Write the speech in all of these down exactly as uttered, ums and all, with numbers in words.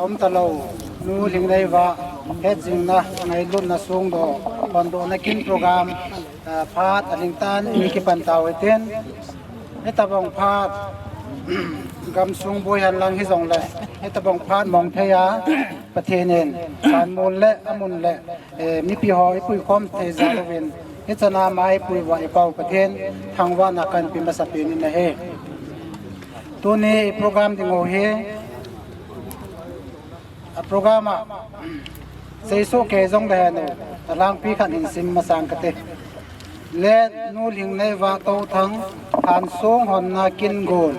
Umtalou, Nu Lhingneiva, hetjingna, ngailutna songdoh, hondohna kin program, ah, phat, alhingtan, ini kipan tau hitin. Hitabang phat, gamsung boi henlang hijongle, hitabang phat mong thei a, Pathen in, sanmun le, amun le, eh, mipi ho ipui khom thei jal uvin, hichana ma ipui uva iPau Pathen, thangvahna kahin pe masapen in ahi. Tuni program ding u hi, a program a, seisoh kei jongle henu, alangpi khat hin sim masang kate. Late Nu Lhingneiva Touthang, Hansong honna kin gon,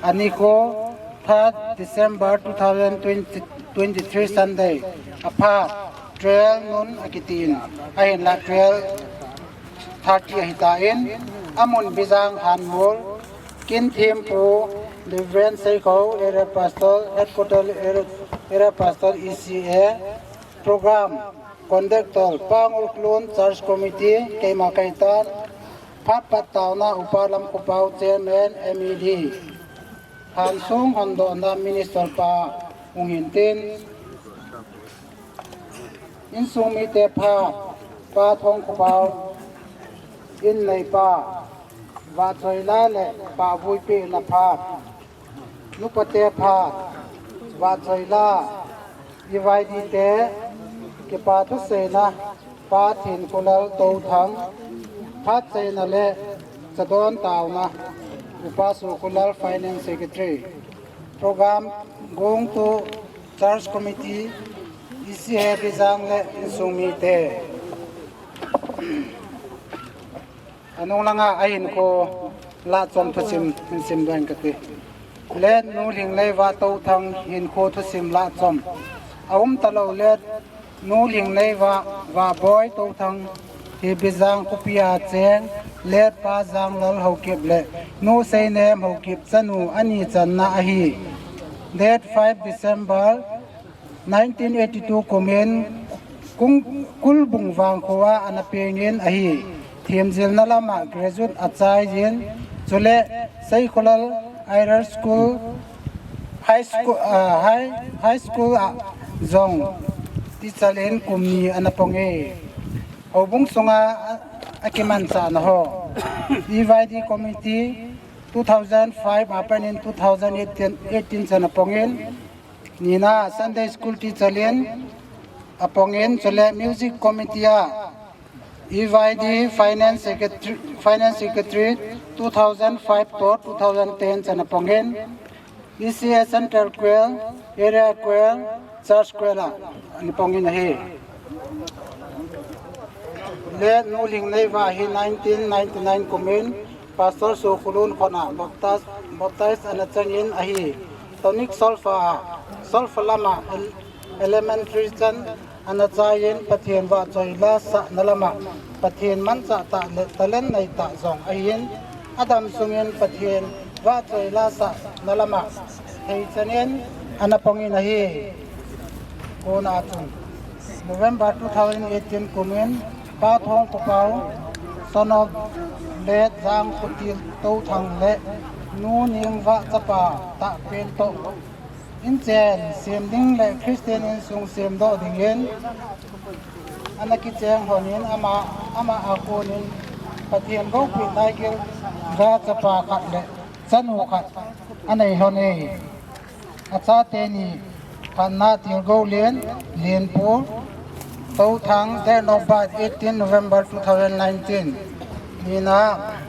anikho, third December two thousand twenty, twenty-three Sunday, aphat, twelve noon akitin, ahinla twelve thirty ahitan, amun Bijang Hanmol, kin thempu, Reverend Seikho, Area Pastor, Headquarter Area, Area Pastor E C A, program, conductor, Pa Ngulkholun Church Committee, keima kahitan, phat pat taona, Upa Lamkhopao, Chairman, M E D. Hansong hondohna Minister pa hung hintin. Insung mite phat, Pa Thongkhopao, in neipa, vahchoila le pahvui pehna phat. Nupate phat, vahchoila, E Y D te, kipa thuseina, Pa Thinkholal Touthang, phatcheina le chadon taona, Upa Sokholal Finance Secretary. Program gongtu Church Committee, E C A Bijang le insung mite. Anung langa ahinkho lahchom thusim hin simdoh inge kati. Late Nu Lhingneiva Touthang hinkho thusim lahchom. Aumtalou Late Nu Lhingneiva Vahboi Touthang hi Bijang khopia cheng, Late Pa Janglal Haokip le Nu Seinem Haokip chanu ani channa ahi. Date five December nineteen eighty-two kumin Kung-, Kulbung vangkhoa ana pengin ahi. Themjilna lama graduate achaijin, chule Seikholal Higher School, High School, ah, High, High School a jong teacher in kum ni ana ponge. Houbung sunga a, akimanchahna ho. E Y D Committee two thousand five apanin two thousand eighteen, eighteen chan apongin, nina Sunday School teacher in apongin, chule Music Committee a E Y D Finance Secretary, Finance Secretary two thousand five to two thousand ten chan apongin, E C A Central Choir, Area Choir, Church Choir a ana pongin ahi. Late Nu Lhingneiva hi nineteen ninety-nine kumin Pastor Sokholun khona baptize, baptize ana changin ahi. Tonic solfa, solfa lama el-, elementary chan ana chaiyin Pathen vahchoila sahna lama Pathen manchah tah le talent neitah jong ahin, adam sungin Pathen vahchoila sahna lama theichanin ana pongin ahi. Kona chun November two thousand eighteen kumin Pa Thongkhopao, son of Late Jangkhotil Touthang le Nu Ningvah chapa tahpen toh inchen sem ding le Christian insung semdoh dingin ana kicheng honin ama, ama a konin Pathen gopi naigil ga chapa khat le chanu khat anei lhone. Achate ni khatna Tilgoulen, Lenpu, Touthang, date of birth eighteen November two thousand nineteen. Nina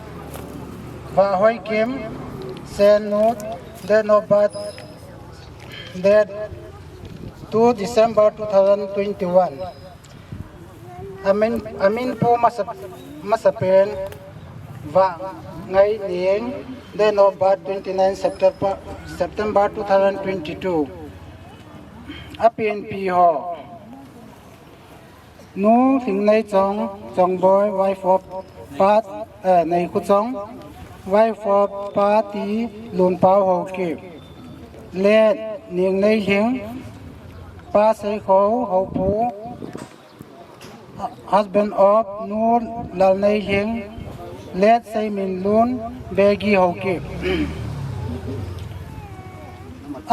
Vahhoikim, Sennu, date of birth date two December two thousand twenty-one. Amin, amin pu masa, masapen Vahngaining, date of birth twenty-nine September, September two thousand twenty-two. Apenpi ho. Nu Lhingneichong, Chongboi, wife of Pa, eh, Neikhochong, wife of Pa Tilunpao Haokip. Late Ningneilhing, Pa Seikho Haopu, husband of Nu Lalneilhing, late Seiminlun, Begi Haokip.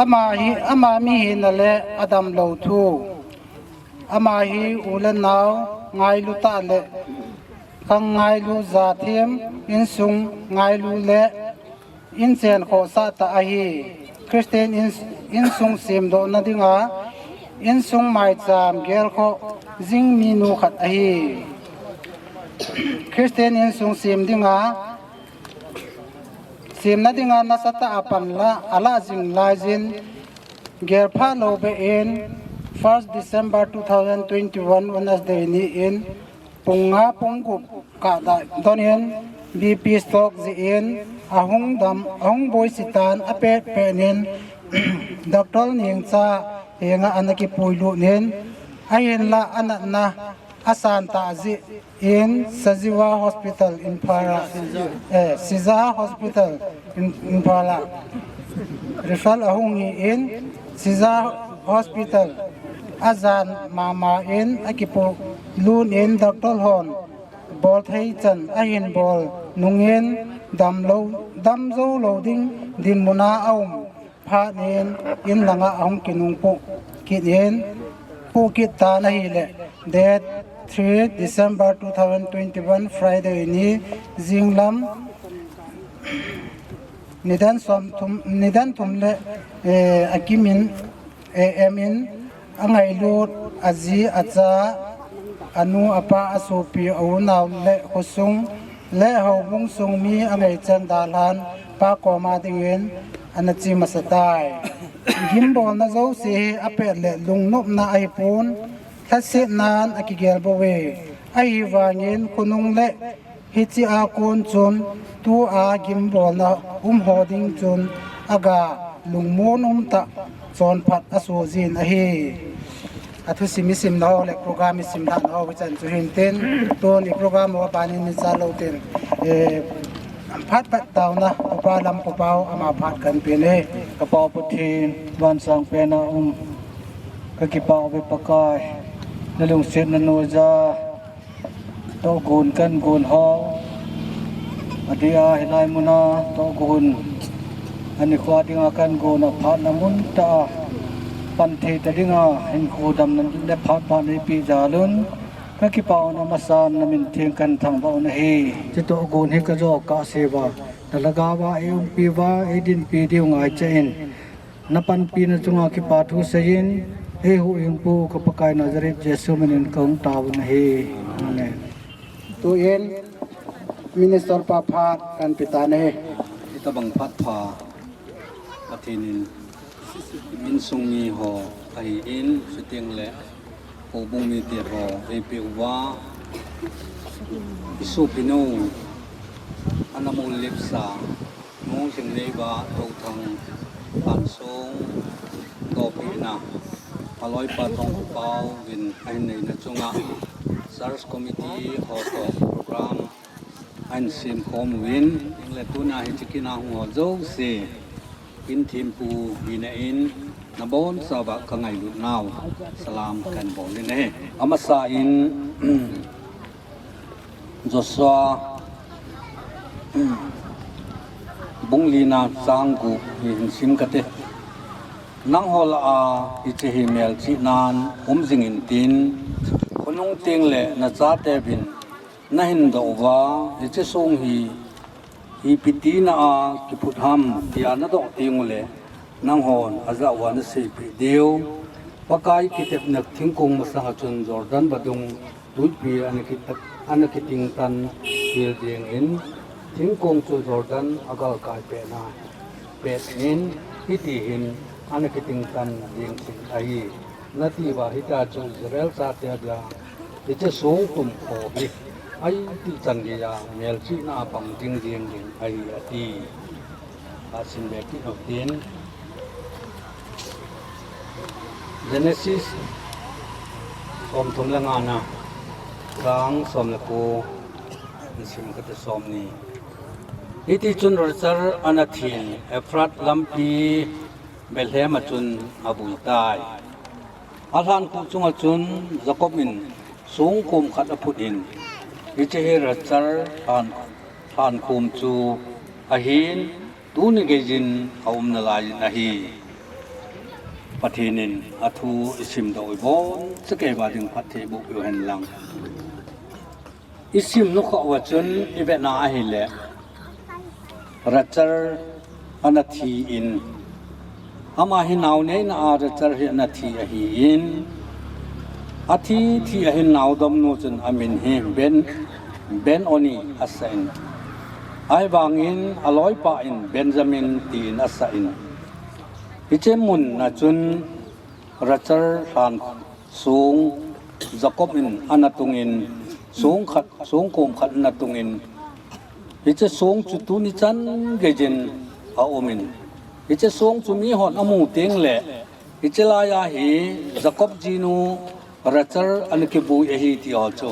Ama hi, ama mihina le adamlou thu. Ama hi u le nao ngailu tah le khang ngailu, jathem, insung ngailu le inchen khohsah tah ahi. Christian in, insung semdohna dinga insung maicham gelkhoh jing minu khat ahi. Christian insung sem dinga, semna dinga nasatah a panla alah jing laijin, gelpha lou beh in first December two thousand twenty-one Wednesday ni in pung nga pung gup kah dah donin B P stroke jeh in ahung dam, ahung boise tan, apet pet nin Doctor Nengcha henga ana kipuilut nin, ahinla anatna asan tah jeh in Sajiwa Hospital Imphal a, eh, Sija Hospital Im-, Imphal a refer ahung hi in, Sija Hospital ajan mama in akipuilut in Doctor hon bolthei chan ahin bol nungin damlou, damjou lou ding dinmun a aum phat in, in langa ahung kinungpuh kit in, puh kit tan ahile date three December two thousand twenty-one Friday ni jinglam nidan som thum, nidan thum le, eh, akimin, eh, A M in angailut aji, acha, anu, apa, asopi, aunau le khosung le houbung sung mi angaichan dalhan Pa koma dingin ana che masa tai. Gimbolna jouse hi apet le lungnopna ahipon, lhasetnan akigel bouve. Ahivangin khonung le hiche a kon chun tua gimbolna um ho ding chun aga lungmon umtah chonphat aso jin ahi. Athusim isimna ho le program isimlhahna ho hichan chu hintin, tuni program ho abanin ichat lou tin, eh, phat phat taona Upa Lamkhopau ama phat kahin peh e. Ka Pa Pathen, vansang pen a um, kakipah uve Pakai, nalungsetna noiya tohgon kahin gon ho, adeh a hilai muna tohgon, anikho dinga kahin gon a phatna mun tah a pan thei ta dinga hinkho damna le phat pha neipeh jal un, kakipah un, amasan namin theng kahin thangvah u ahi. Hiche tohgon hi kajo kahseuva, nalhagao a eiumpi uva eidinpi diu ngaicha in, napanpina chunga kipa thu seiyin, eihuhhingpu ka Pakai Nazareth Jesu minin kahung taovin ahi. Amen. Tuin Minister pa phat kahin petan ahi. Hitabang phat pha Pathen in insung mi ho ahin, chuteng le houbung mite ho eipeh uva, isopi nu Anamullipsa, Nu Lhingneiva Touthang, Pansong, Dopina, aloipa Tongkhopau in ahin neina chunga Church Committee ho toh program ahin semkhom uvin, hinla tuna hiche kin a hung ho jouse, kin thempu hina in nabonchauva kangailut nau salam kahin bol in ahi. Amasa in Joshua bung lina chang gup hi hin sim kate. Nangho lah a hiche hi melchihnan um jing intin, khonung teng le nachateuvin nahin doh uva, hiche song hi ipi tina a kiphut ham tia nadoh tengule, nanghon ajah uva naseipeh diu. Pakai kitepna thingkong masanga chun Jordan vadung twipi ana kitingtan hel jengin, thingkong chu Jordan agalkai petna, petnin, hiti hin ana kitingtan jeng jin ahi. Nati uva hitia chu Israel chate dia hiche song tum kho hi aitih chan geiya melchihna a pang jing jeng ding ahi ati. Asim be kit utin, Genesis somthum le nga na, chang som le ko, sim kate somni. Hiti chun Rachel ana thin, Ephrath lampi Bethlehem a chun avui tai. Alhankhuh chunga chun Jacob in songkhom khat aphut in, hiche hi Rachel lhan, lhankhom chu ahin, tuni geiyin aum nalaiyin ahi. Pathen in athu isimdoh u ibon chakei uva ding phatthei boh peh u hen lang. Isim nukha uva chun ivetna ahile, Rachel ana thi in, ama hi nao neina a Rachel hi ana thi ahin, athi thi ahin naodom nu chun amin hi Ben, Ben-oni asah in, ahivangin aloipa in Benjamin tin asah in, hiche mun a chun Rachel lhan song Jacob in ana tungin, song khat, song kom khat ana tungin, hiche song chu tuni chan geiyin aumin, hiche song chu mihon amu tengle, hiche laiya hi Jacob jinu Rachel ana kibui ahi ti ho chu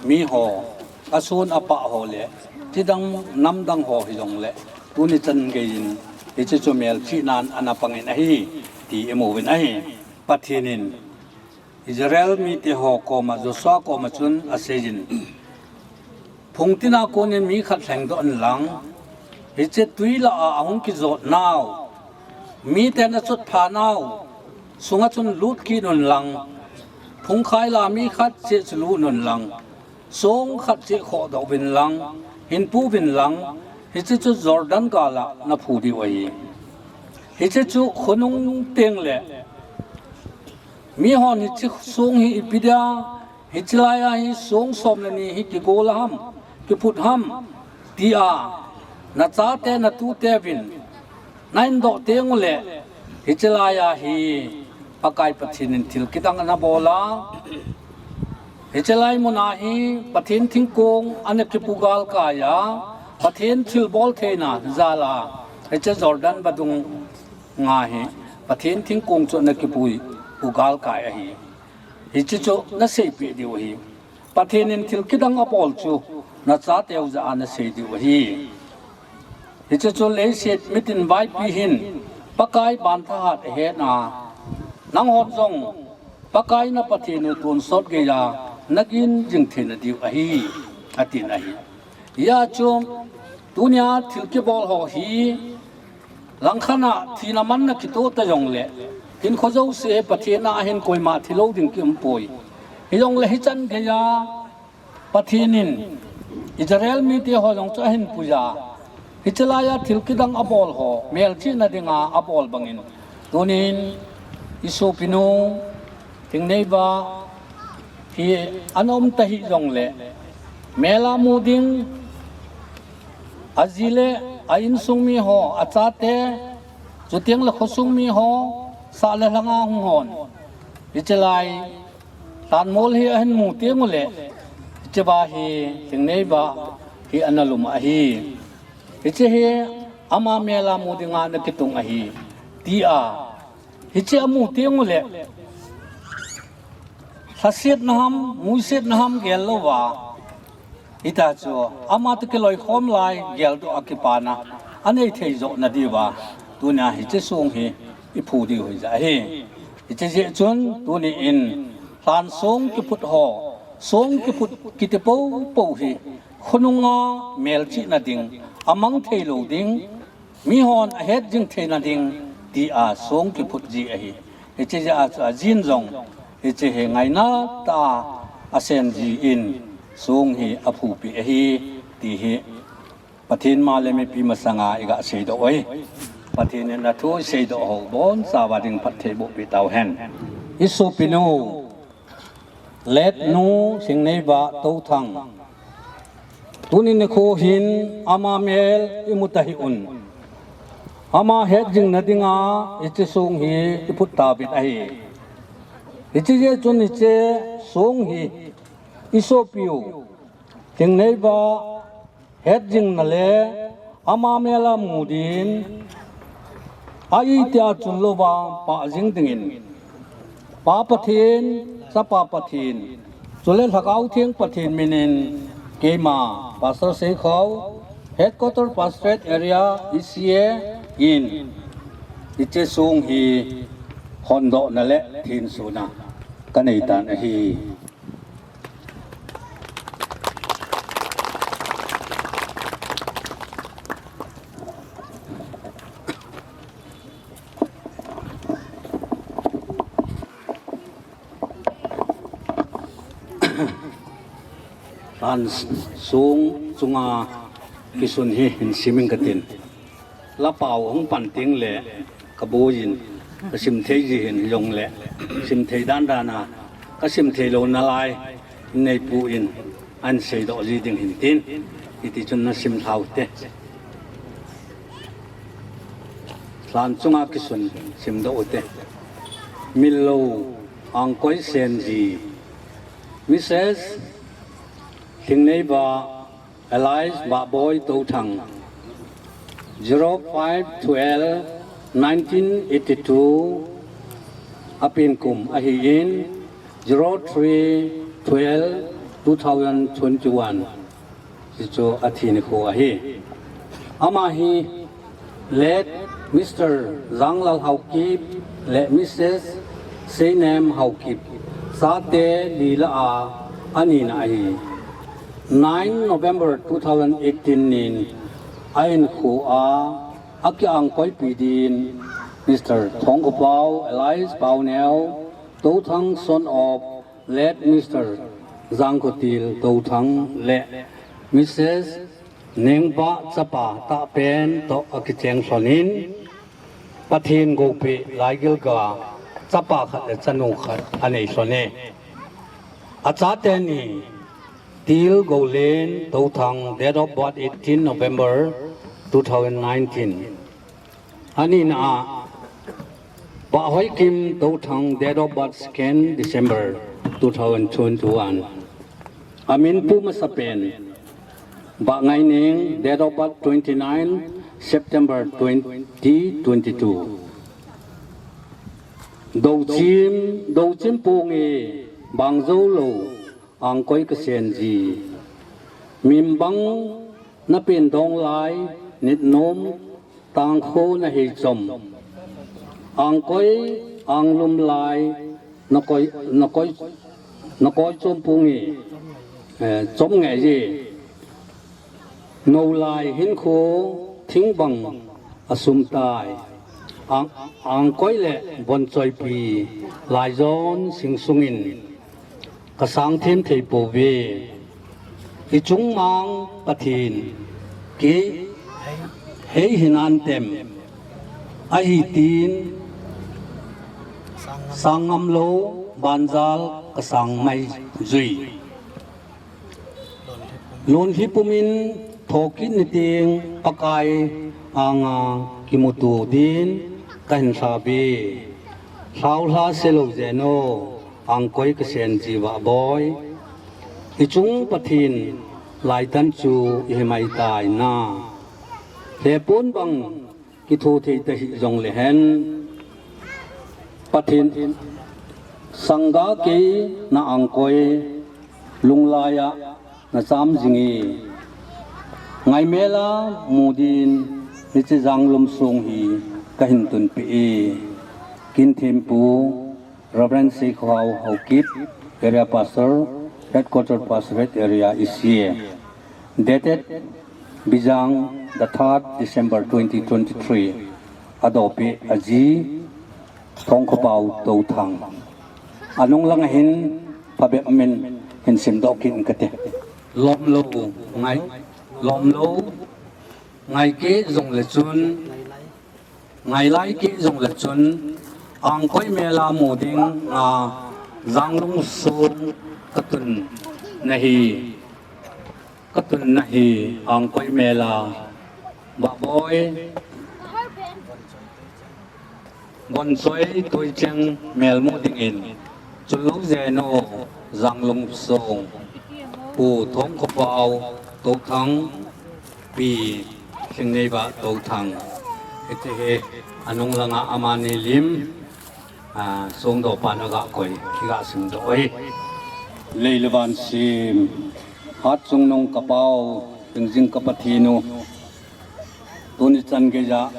miho, ason apah ho le, chidang namdang ho hijongle, tuni chan geiyin hiche chu melchihnan ana pangin ahi ti imuvin ahi. Pathen in Israel mite ho koma, Joshua koma chun aseiyin, phungtina konin mi khat lhengdoh inlang, hiche twi lah a ahung kijot nau, miten achotpha nau sunga chun lut kit unlang, phungkhai lah a mi khat cheh chu lut unlang, song khat cheh khohdoh uvin lang, hinpu uvin lang, hiche chu Jordan gal a naphu diu ahi. Hiche chu khonung tengle, mihon hiche song hi ipi dia, hiche laiya hi song som le ni hi kigol ham, kiphut ham, tia nachate natute uvin nahindoh tengule, hiche laiya hi Pakai Pathen in thil kidang anabol a, hiche lai muna hi Pathen thingkong ana kipu galkai a, Pathen thilbol theina jal a, hiche Jordan vadung nga hi Pathen thingkong chu ana kipui, pu galkai ahi. Hiche chu naseipeh diu ahi. Pathen in thil kidang abol chu nachateu jah a nasei diu ahi. Hiche chu leiset mitin vaipi hin Pakai banthahat ahet a, nanghon jong Pakai na Pathen u tonsot geiya nagin jing theina diu ahi, atin ahi. Hijeh chun tunia thil kibol ho hi langkhat a thina manna kitoh ta jongle, hinkho jouse hi Pathen a ahin koima thilou ding kiumpoi. Hijongle hichan geiya Pathen in Israel mite ho jong chu ahin puiya, hiche laiya thil kidang abol ho melchihna dinga abol bangin, tunin isopinu Thingneiba hi ana um tahih jongle, mel a mu ding, aji le a insung miho, achate, chuteng le khosung miho, sah le lhanga hung hon, hiche lai lhanmol hi ahin mu tengule, hichea hi Thingneiba hi ana lum ahi. Hiche hi ama mel a mu dinga ana kitung ahi, tia hiche amu tengule, lhasetna ham, muisetna ham gel louva, hitachu ama toh kiloikhom lai geldoh a kipana anei thei johna diuva, tunia hiche song hi iphu diu hijeh ahi. Hiche jeh chun tuni in lhan song kiphut ho, song kiphut kiti poupou hi khonunga melchihna ding, amang theilou ding, mihon ahet jing theina ding, tia song kiphut ji ahi. Hiche jeh a chu ajin jong hiche hi ngaina tah a asen jin, song hi aphupi ahi, ti hi Pathen ma le mipi masanga iga seidoh u ahi. Pathen in athu iseidoh ho bonchauva ding phatthei boh peh tauhen. Isopinu, late nu Thingneiba Touthang, tuni nikho hin ama mel imu tahih un, ama hetjingna dinga hiche song hi iphut tauvin ahi. Hiche jeh chun hiche song hi isopiu Thingneiba hetjingna le ama mel a mu din, a itia chun louva pah jing dingin, Pa Pathen, Chapa Pathen, chule Lhagao Theng Pathen minin, keima Pastor Seikhao, Headquarter Pastorate Area, E C A in hiche song hi hondohna le thensona kanei tan ahi. An sung chunga kisun hi hin simin katin. Lapau hung pan ting le kabuin kasim thei ji hin jong le sim thei dan dan a kasim thei lo nalai neipu in an seidoh ji ding hin tin. Hiti chun nasim thau te. Tlan chunga kisun simdoh te. Milo Angkoi Senji. Missus Thingneiba alias Bahboi Touthang. Zero five twelve nineteen eighty two apen kum ahin, zero three twelve two thousand twenty one. Hichu athi nikho ahi. Ama hi late Mister Janglal Haokip le Missus Seinem Haokip chate li lah a anina ahi. Nine November two thousand eighteen nin ahinkho a akiangkoipi din Mister Thongkhopao alias Paoneo Touthang, son of late Mister Jangkhotil Touthang le Missus Nengba chapa tahpen toh akicheng lhonin, Pathen gopeh laigilga chapa khat le chanu khat anei lhone. Achate ni, Til Golen Touthang, date of birth eighteen November two thousand nineteen. Anina a, Pahhoikim Touthang, date of birth second December two thousand twenty-one. Amin pu masapen, Bah Ngaineng, date of birth twenty-nine September twenty twenty-two. Douchim, Douchim Punge, Bangzolo, Angkoi Kasenji. Mimbang napen dong lai, nitnom, Tangkho nahei chom. Angkoi, anglum lai, nakoi, nakoi, nakoi chom punge, eh, chom nge ji. Nolai hinkho, thingbang asum tai. Ang, Angkoi le Bonchoipi, laijon singsungin. Kasang them thei pouve. Ichung mang Pathen kei hei hinan tem. Ahi tin sang ngam lou banjal kasang mai jui. Lonlhi pumin thokit niting Pakai anga kimuto din kahin lhabe. Lhau lha selou jeno. Angkoi Kasenji Vahboi. Ichung Pathen laitan chu ihi mai tai na. Hepon bang kitho thei tahih jongle hen. Pathen sangga kei na Angkoi lunglai a nacham jinge. Ngaimela mudin hiche Janglum song hi kahin tunpeh e. Kinthempu Reverend Seikhohao Haokip, Area Pastor, Headquarter Pastorate Area, E C A. Dated Bijang, the third December twenty twenty-three. Adopi aji, Thongkhopao Touthang. Anung lang ahin, phabep min hin simdoh kit kate. Lomlou, ngai, lomlou, ngai kei jongle chun, ngailai kei jongle chun, Angkoi mela muding a Janglum song katun nahi, katun nahi Angkoi mela, Vahboi, Bonchoi Toicheng melmu dingin, chulou jeno Janglum song, Pu Thongkhopao Touthang, Pi Thingneiba Touthang. Hiti hi anung langa amani lim, a, songdohpan aga koi, kiga simdoh e. Lei le van sim, hatchungnung kapao, hingjing ka Pathen u. Tuni chan geija,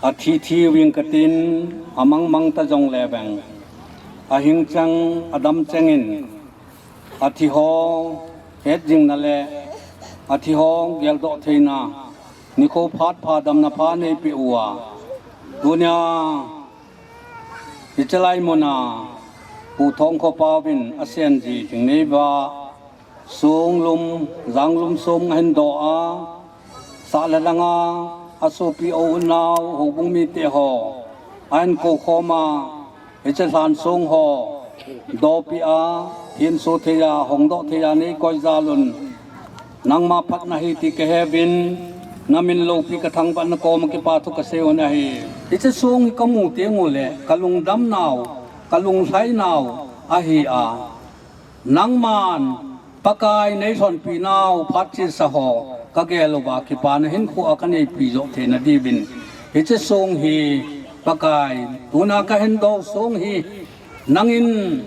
athi thi uving katin, amang mang ta jongle vang, ahing chang, adam changin, athi ho hetjingna le athi ho geldoh theina, nikho phat pha damna pha neipeh uva. Tunia, hichelai muna, Pu Thongkhopao vin asenji Thingneiba Songlum, Janglum song ahin doh a, sah le lhang a, asopi u unau, houbung mite ho ahin kou khom a, hiche lhan song ho dohpeh a, thenso thei a, hongdoh thei a nei koi jal un, nangma phatna ahi ti kahe uvin, namin loupi kathangvah na koma kipathu kasei un ahi. Hiche song hi kamu teng uleh kalungdam nau, kalunglhai nau ahi a, nangman Pakai neilhonpi nau phat chesa ho kagel uva kipana hinkho a kaneipi joh theina diuvin, hiche song hi Pakai, tuna kahin doh song hi nangin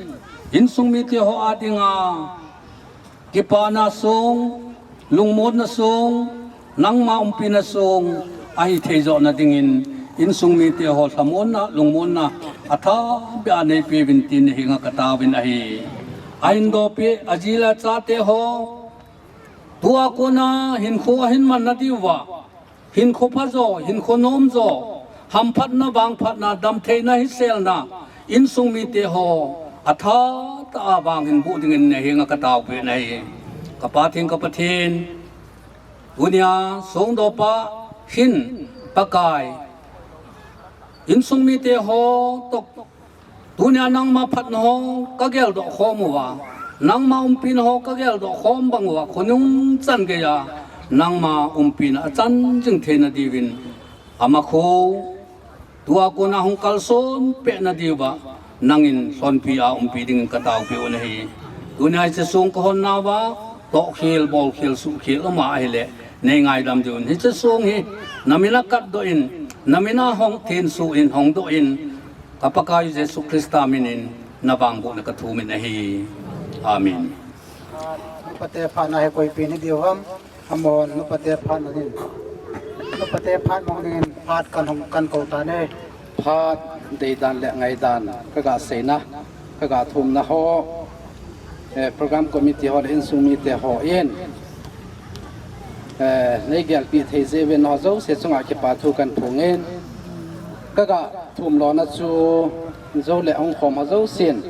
insung mite ho a dinga kipana song, lungmonna song, nangma umpina song ahi thei johna dingin, insung mite ho lhamonna, lungmonna athah beh a neipeuvin tin nahenga kataovin ahi. Ahin dohpeh aji le achate ho, tua kona hinkho ahin manna diuva, hinkho phajo, hinkho nomjo, hamphatna, vangphatna, damtheina, hiselna, insung mite ho athah tah a vang hinboh dingin nahenga kataopeh nahi. Kapa theng, ka Pathen, tunia songdohpa hin Pakai, insung mite ho toh tunia nangma phatna ho kageldoh khom uva, nangma umpina ho kageldoh khom bang uva, khonung chan geiya nangma umpina achan jing theina diuvin, ama kho tua kona hung kalson pehna diuva nangin lhonpi a umpi dingin kataopeh u nahi. Tunia hiche song kahon nauva, tohkhel, bolkhel, suhkhel uma ahileh, neingaidam diuvin. Hiche song hi namin a katdoh in, namin a hong thenso in, hongdoh in, ka Pakai Jesu Christa minin navangbohna kathumin ahi. Amen. Nupate phatna hi koipi nei diu ham? Amahon nupate phatna din, nupate phat mong dingin phat kan hong kan kou tan e. Phat deidan le ngaidan kaga seina, kaga thumna ho, eh, program committee ho le insung mite hon, eh, neigelpeh thei jeh uvin ho jouse chunga kipathu kan phongin, kaga thum lona chu jou le hung khom ho jousen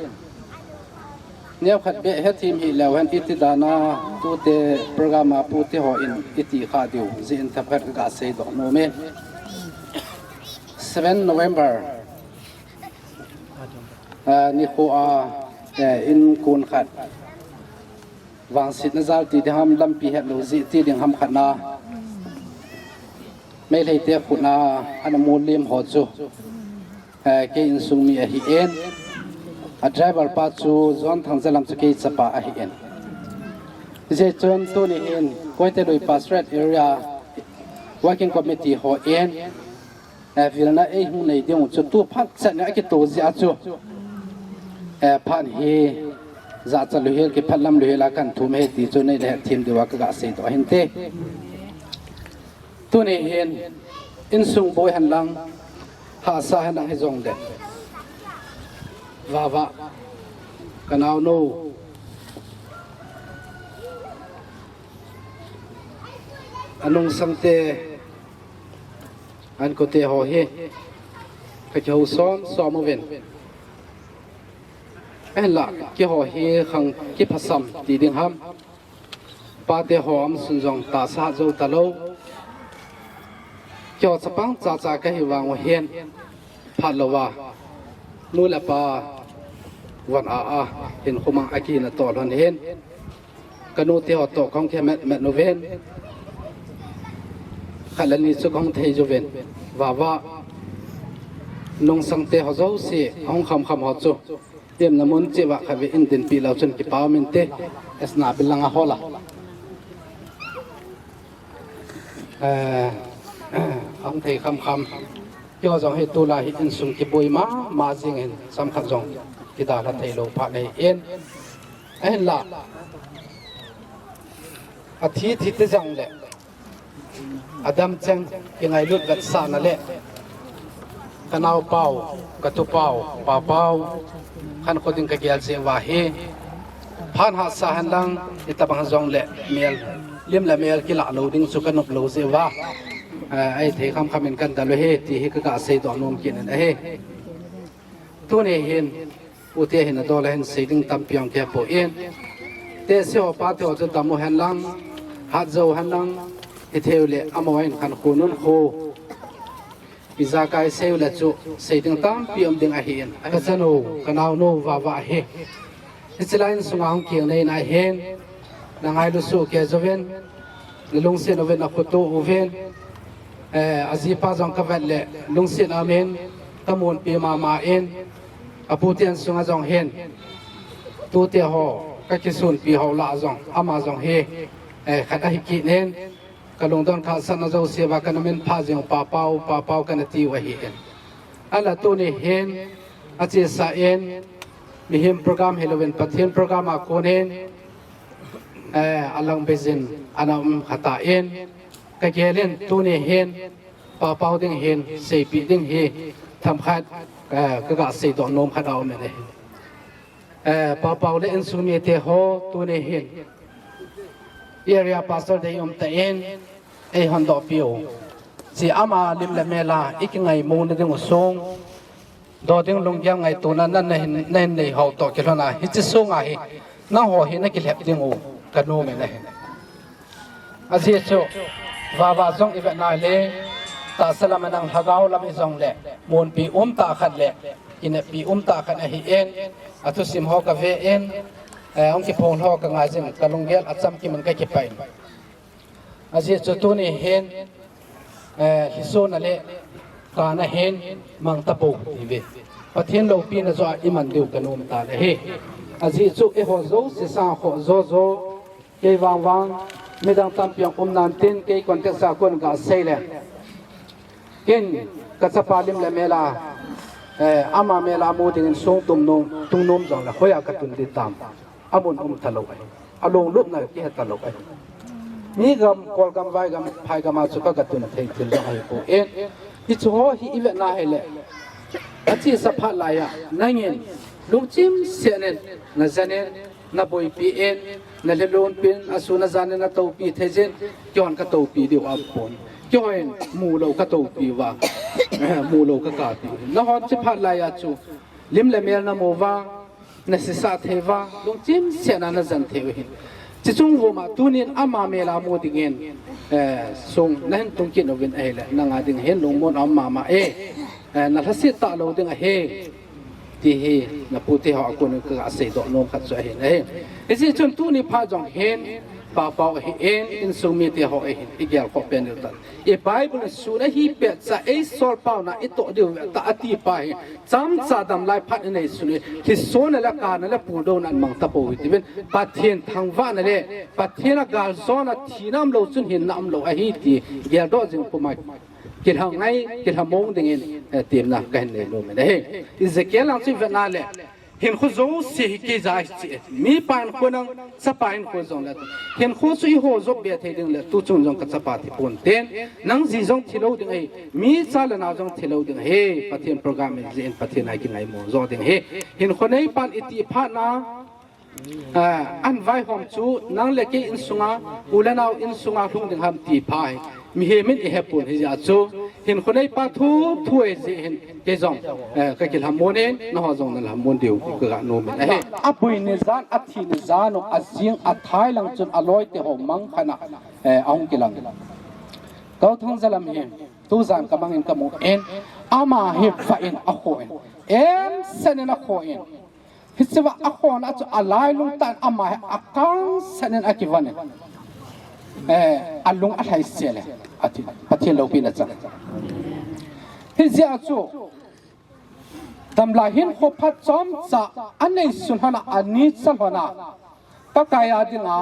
neokhat beh hethem hileu hen iti dan a tute program a pute hon iti kha diu jeh in themkhat kaga seidoh nomin. Seven November, ah, nikho a, eh, in kon khat vangsetna jal ti ding ham, lampi hetlou jeh ti ding ham khat na Meiteite khut a ana molem ho chu, eh, kei insung mi ahin, a driver pa chu John Thangjalam chu kei chapa ahin. Hijeh chun tuni hin Koite Lui Pastorate Area Working Committee hon, eh, vilna eihung nei ding u chu tu phat chet in akito jeh a chu, eh, phat hi jachat louhel, kiphatlam louhel a kan thum ahi ti chu nei le hethem diuva kaga seidoh ahin te. Tuni hin insung boi hen lang, hahsa hen lang hijongle, Vava, ka naonu, anungsang te, ankote ho hi kakihou som som uvin. Ahinla keiho hi khang kiphasam ti ding ham, pate ho aum sun jong tahsa hat jou talou. Keiho chapang chacha kahi vang uhin, phat louva nu le pa von a a hinkho mang a kihina toh lhon hin, ka nute ho toh kahung kihe met met uvin, khat le ni chu kahung thei uvin. Vava, nungsang te ho jouse ahung kham kham ho chu, temna mun cheh uva khatvei in dinpi leu chun kipa um inte, esna bil lang a hol a. Eh, ahung thei kham kham. Keiho jong hi tulai hi insung kiboi mama jing in, chomkhat jong kidalha thei lou phat ahin. Ahinla, athi thi te jongle, adam cheng kingailut vetsahna le, ka naopa u, ka tupa u, papa u, khankho ding kagel jeh uva hi, phat hahsa hen lang, itobang jongle, mel, lim le mel kilah lou ding chu kanop lou jeh uva, eh, ahithei kham kham in kan dal u ahi, ti hi kaga seidoh nom kit in ahi. Tuni hin, pute hin adol a hin sei ding tampi jong kihe poi. Te si ho pa te ho chu tam u hen lang, hat jo hen lang, hi thei u le, amaho in khan khu nun khu. Ijakai sei u le chu, sei ding tampi um ding ahi in. Ka chanu, ka naonu, Vava ahi. Hiche lai in sunga hung keng nei na hin, na ngailu soh kei jouvin, na lungset uvin, na khoto uvin, eh, ajipa jong ka vet le, lungset aum in, ka munpi mama in, apu ten sunga jong hin, tute ho, ka kisunpi ho lah jong, ama jong hi, eh, khat ahi kit in, ka lungdon khat sah na jouse uva, ka na min pha jing u Papau, Papau ka na ti u ahi in. Ahinla tuni hin, achesa in, mihem program hilouvin Pathen program a kon in, eh, alang beijin, ana um kha ta in, ka gel in tuni hin, Papau ding hin, seipeh ding hi, themkhat, eh, ka ga seidoh nom khat aum in ahi. Eh, Papau le insung mite ho tuni hin, area pastor dei um ta in, ei hondoh piu. Chi ama lim le mel a, i kingaimona ding u song, do ding lunggel ngaitona, na, na hin, na hin nei ho toh kilhon a, hiche sunga hi, nangho hi na kilhep ding u, ka nom in ahi. Ajeh chu, Vava jong i vet na le, tahsa lam a nang lhagao lam i jong le, munpi um tah khat le, kineppi um tah khat ahi in, athusim ho ka ve in, eh, hung kiphong ho ka ngai jin, ka lunggel a chamkim in ka kipah in. Ajeh chu tuni hin, eh, lhisona le, kana hin, mang tapou ti ve. Pathen loupina joh a i man diu ka nom ta le hi. Ajeh chu eiho jouse sang ho jo jo, kei vang vang, midang tampi jong um nan tin, kei contact sa kon ga sei le. Ken, ka chapa lim le mel a, eh, ama mel a mu ding in song tum nom, tung nom jong le, hoiya ka tun ding tam. Amun um talou ahi. Alung lupna kihe talou ahi. Mi gam, Kolgam, Vaigam, Phaigam a chu ka ga tun thei thil jong ahi poi. Hichu ho hi i vet na hile. Achesa phat lai a, nangin, lungchim seh in, na jen in, na boipi in, na lhelun pin, asun ajan in na toupi thei jin, keihon ka toupi diu aum pon. Keihon mulou ka toupi uva, mulou ka kapi. Nahon hiche phat lai a chu, lim le mel na mu uva, na sesah thei uva, lungchim seh in na jen thei u ahi. Hiche chung uva tunin ama mel a mu ding in, eh, song na hin tung kit uvin ahile, nanga ding hin lungmon aum mama e, eh, na lhaset talou ding ahi. Ti hi, na pu te ho a kon in ka ga seidoh nom khat chu ahi in ahi. Hiche chun tuni phat jong hin, Papau ahi in, insung mite ho ahi in, i gel khoh pen diu tan. I Bible in sun ahi pet cha, ei sol pau na, i toh diu ve ta ati pa hi, chomcha dam lai phat i nei sun hi, lhisona le kana le puldouna in mang tapou hite uvin, Pathen thangvahna le, Pathen a galjona thina umlou chun hinna umlou ahi ti, geldoh jing puma. Kilhang ngai, kilhamong ding in, eh, temna ka hin nei nom in ahi. Ezekiel lang chu i vet na le, hinkho jouse hi kei ja ahi chi e. Mipa hinkho nang, chapa hinkho jong le. Hinkho chu i ho jop be thei ding le, tu chung jong ka chapa thi pon ten. Nang ji jong thilou ding ahi. Mi cha le nao jong thilou ding ahi. Pathen program in jin Pathen a i kingaimo jo ding ahi. Hinkho neipan i ti phat na, ah, ahin vaihom chu, nang le kei insunga, u le nao insunga lhung ding ham ti pha hi. Mihem in i hepon hijeh a chu, hinkho neipa thu, thu ahi jeh hin, kei jong, eh, ka kilhamon in, nangho jong na lhamon diu, ka ga nom in ahi. Abui ni jan, athi ni jan u, ajing, athai lang chun, aloi te ho mang khat a, eh, ahung kilang. Kauthang Jalam hi, tujan ka mang in ka mu in, ama hi vah in akhoh in, emsen in akhoh in, Hichea akhona chu alailung tah in ama hi akangsan in akivon in. Eh, alung alhai sel e, ati, Pathen loupina chang. Hijeh a chu, damlai hinkho phat chomcha anei sun hon a, ani chal hon a, Pakai a dinga,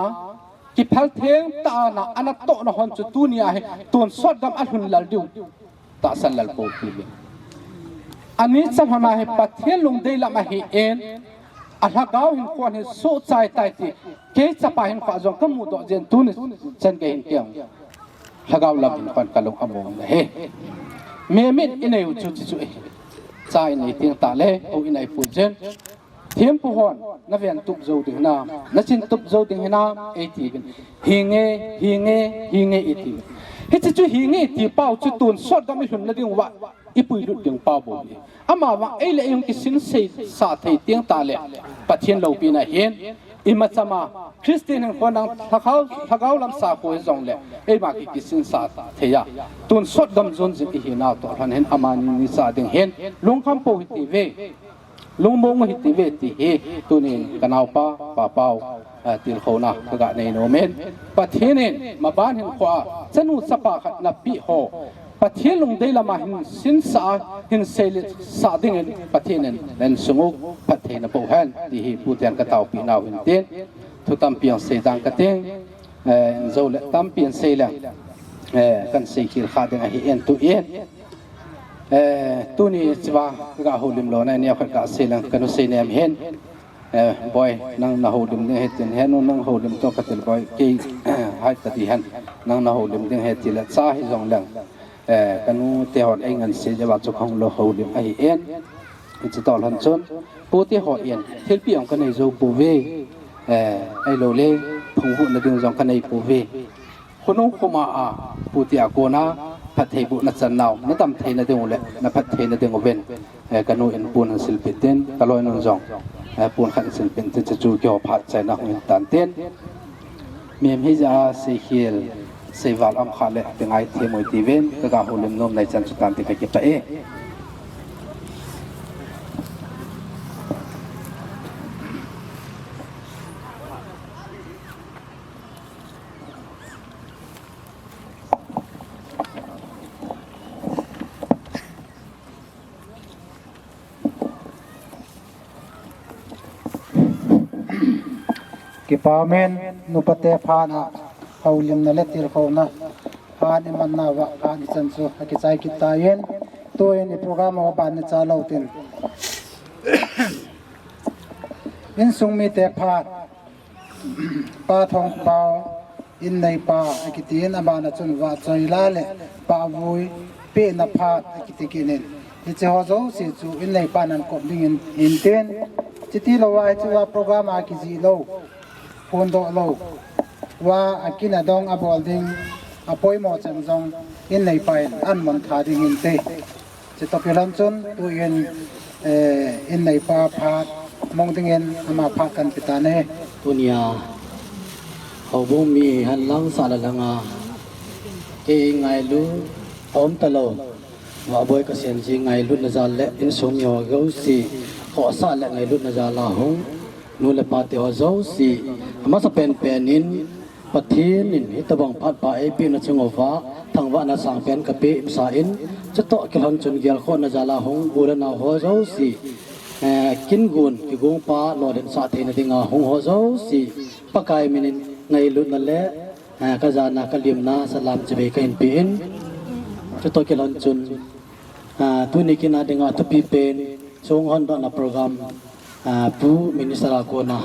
kiphal theng tah a ana tohna hon chu tunia hi, tonsot gam alhun lel diu. Tahsan lel pou ti ve. Ani chal hon a hi Pathen lungdei lam ahi in, alhagao hinkho hi sohchai tai ti, kei chapa hinkho a jong ka mudoh jeh in tuni chan gei hin kei jong lhagao lam hinkho a ka lung among ahi. Meimit i nei u chu chuche chu ahi. Cha i nei teng tah le, hou i nei pui jeng. Thempu hon, na ven tup jou ding hinam, na chin tup jou ding hinam, eiti uvin. Hinge, hinge, hinge iti uvin. Hiche chu hinge iti pau chu tonsot gam i lhunna diuva, i puilut ding pau bou ahi. Amavang ei le ei hung kisin seisa thei teng tah le, Pathen loupina hin, Ima chama Christian hinkho nang lhagao, lhagao lam sakho hijongle eima ki, kisinsa thei a, tonsot gamjun jing ihinau toh lhon hin amani ni sa ding hin lungkham pou hitiuve, lungmong hitiuve ti hi tunin kanaopa Papau, eh, tilkhouna kaga nei nom in, Pathen in maban hinkho a chanu chapa khat napeh ho Pathen lungdei lama hin sinsa, hin seiletsah dingin Pathen in nahinsung u phatthei naboh hen ti hi Pu Tian kataopi nau hin tin, thu tampi jong sei dang kating, eh, injou le tampi in sei leng, eh, kan seikhel kha ding ahi in tuin, eh, tuni chiva kaga houlim louna neokhat kasei leng kanu sei nem hin, eh, Boi, nang nahoulim ding ahi tin, henu nang houlim toh katil Boi, kei, hai tadi hen, nang nahoulim ding ahi tile cha hijong leng, eh, kanu te hon eingansei jeh uva chu kahung lou houlim ahi in, hiche toh lhon chun, Pu te hon thilpeh jong kanei jou pouve, eh, ahilouleh, phungvuhna ding jong kanei pouve. Khonung khoma a, Pu te a kona, phattheibohna chan nau, nadam theina ding u le, naphat theina ding uvin, eh, kanu in pon ahin silpeh tin, kaloinun jong, eh, pon khat ahin silpeh tin, chuchu keiho phat chaina hung hin tan tin. Mihem hijeh a seikhel, seival um kha le, ti ngai thei mo tiuvin, kaga houlim nom nai chan chu tan tin kakipah e. Kipah umin, nupa te phat a houlimna le tilkhouna phat iman nauva phat ichan chu akichai kit tan, tuin i program ho ban icha lou tin, insung mite phat, Pa Thongpao, in neipa akitin, aban a chun vahchoi la le pahvui pehna phat akiti kit in, hiche ho jouse chu in neipan ahin kop dingin ahin tin, chuti louva hiche a program a kijih lou, phondoh lou, va akin adong abol ding, apoimo chan jong in neipa in ahin mon tha ding inte. Chutoh kilhon chun tuin, eh, in neipa phat mong dingin ama phat kan pe tan ahi. Tunia houbung mi henlang sah le langa kei ngailut aum talou, Vahboi Kasenji ngailutna jal le insung mi ho jouse khohsah le ngailutna jal a hung nu le pa te ho jouse, amasapen pen in Pathen in hitobang phat pha eipehna chung uva thangvahna sangpen kapeh sa in, chutoh kilhon chun gelkhohna jal a hung u le nao ho jouse, eh, kin gon kigong pa lolhinsah theina dinga hung ho jouse, Pakai min in ngailutna le, eh, kajana kalimna salam chibai kahin pe in, chutoh kilhon chun, ah, tuni kin a dinga thupi pen, chung hondohna program, ah, Pu Minister a kona,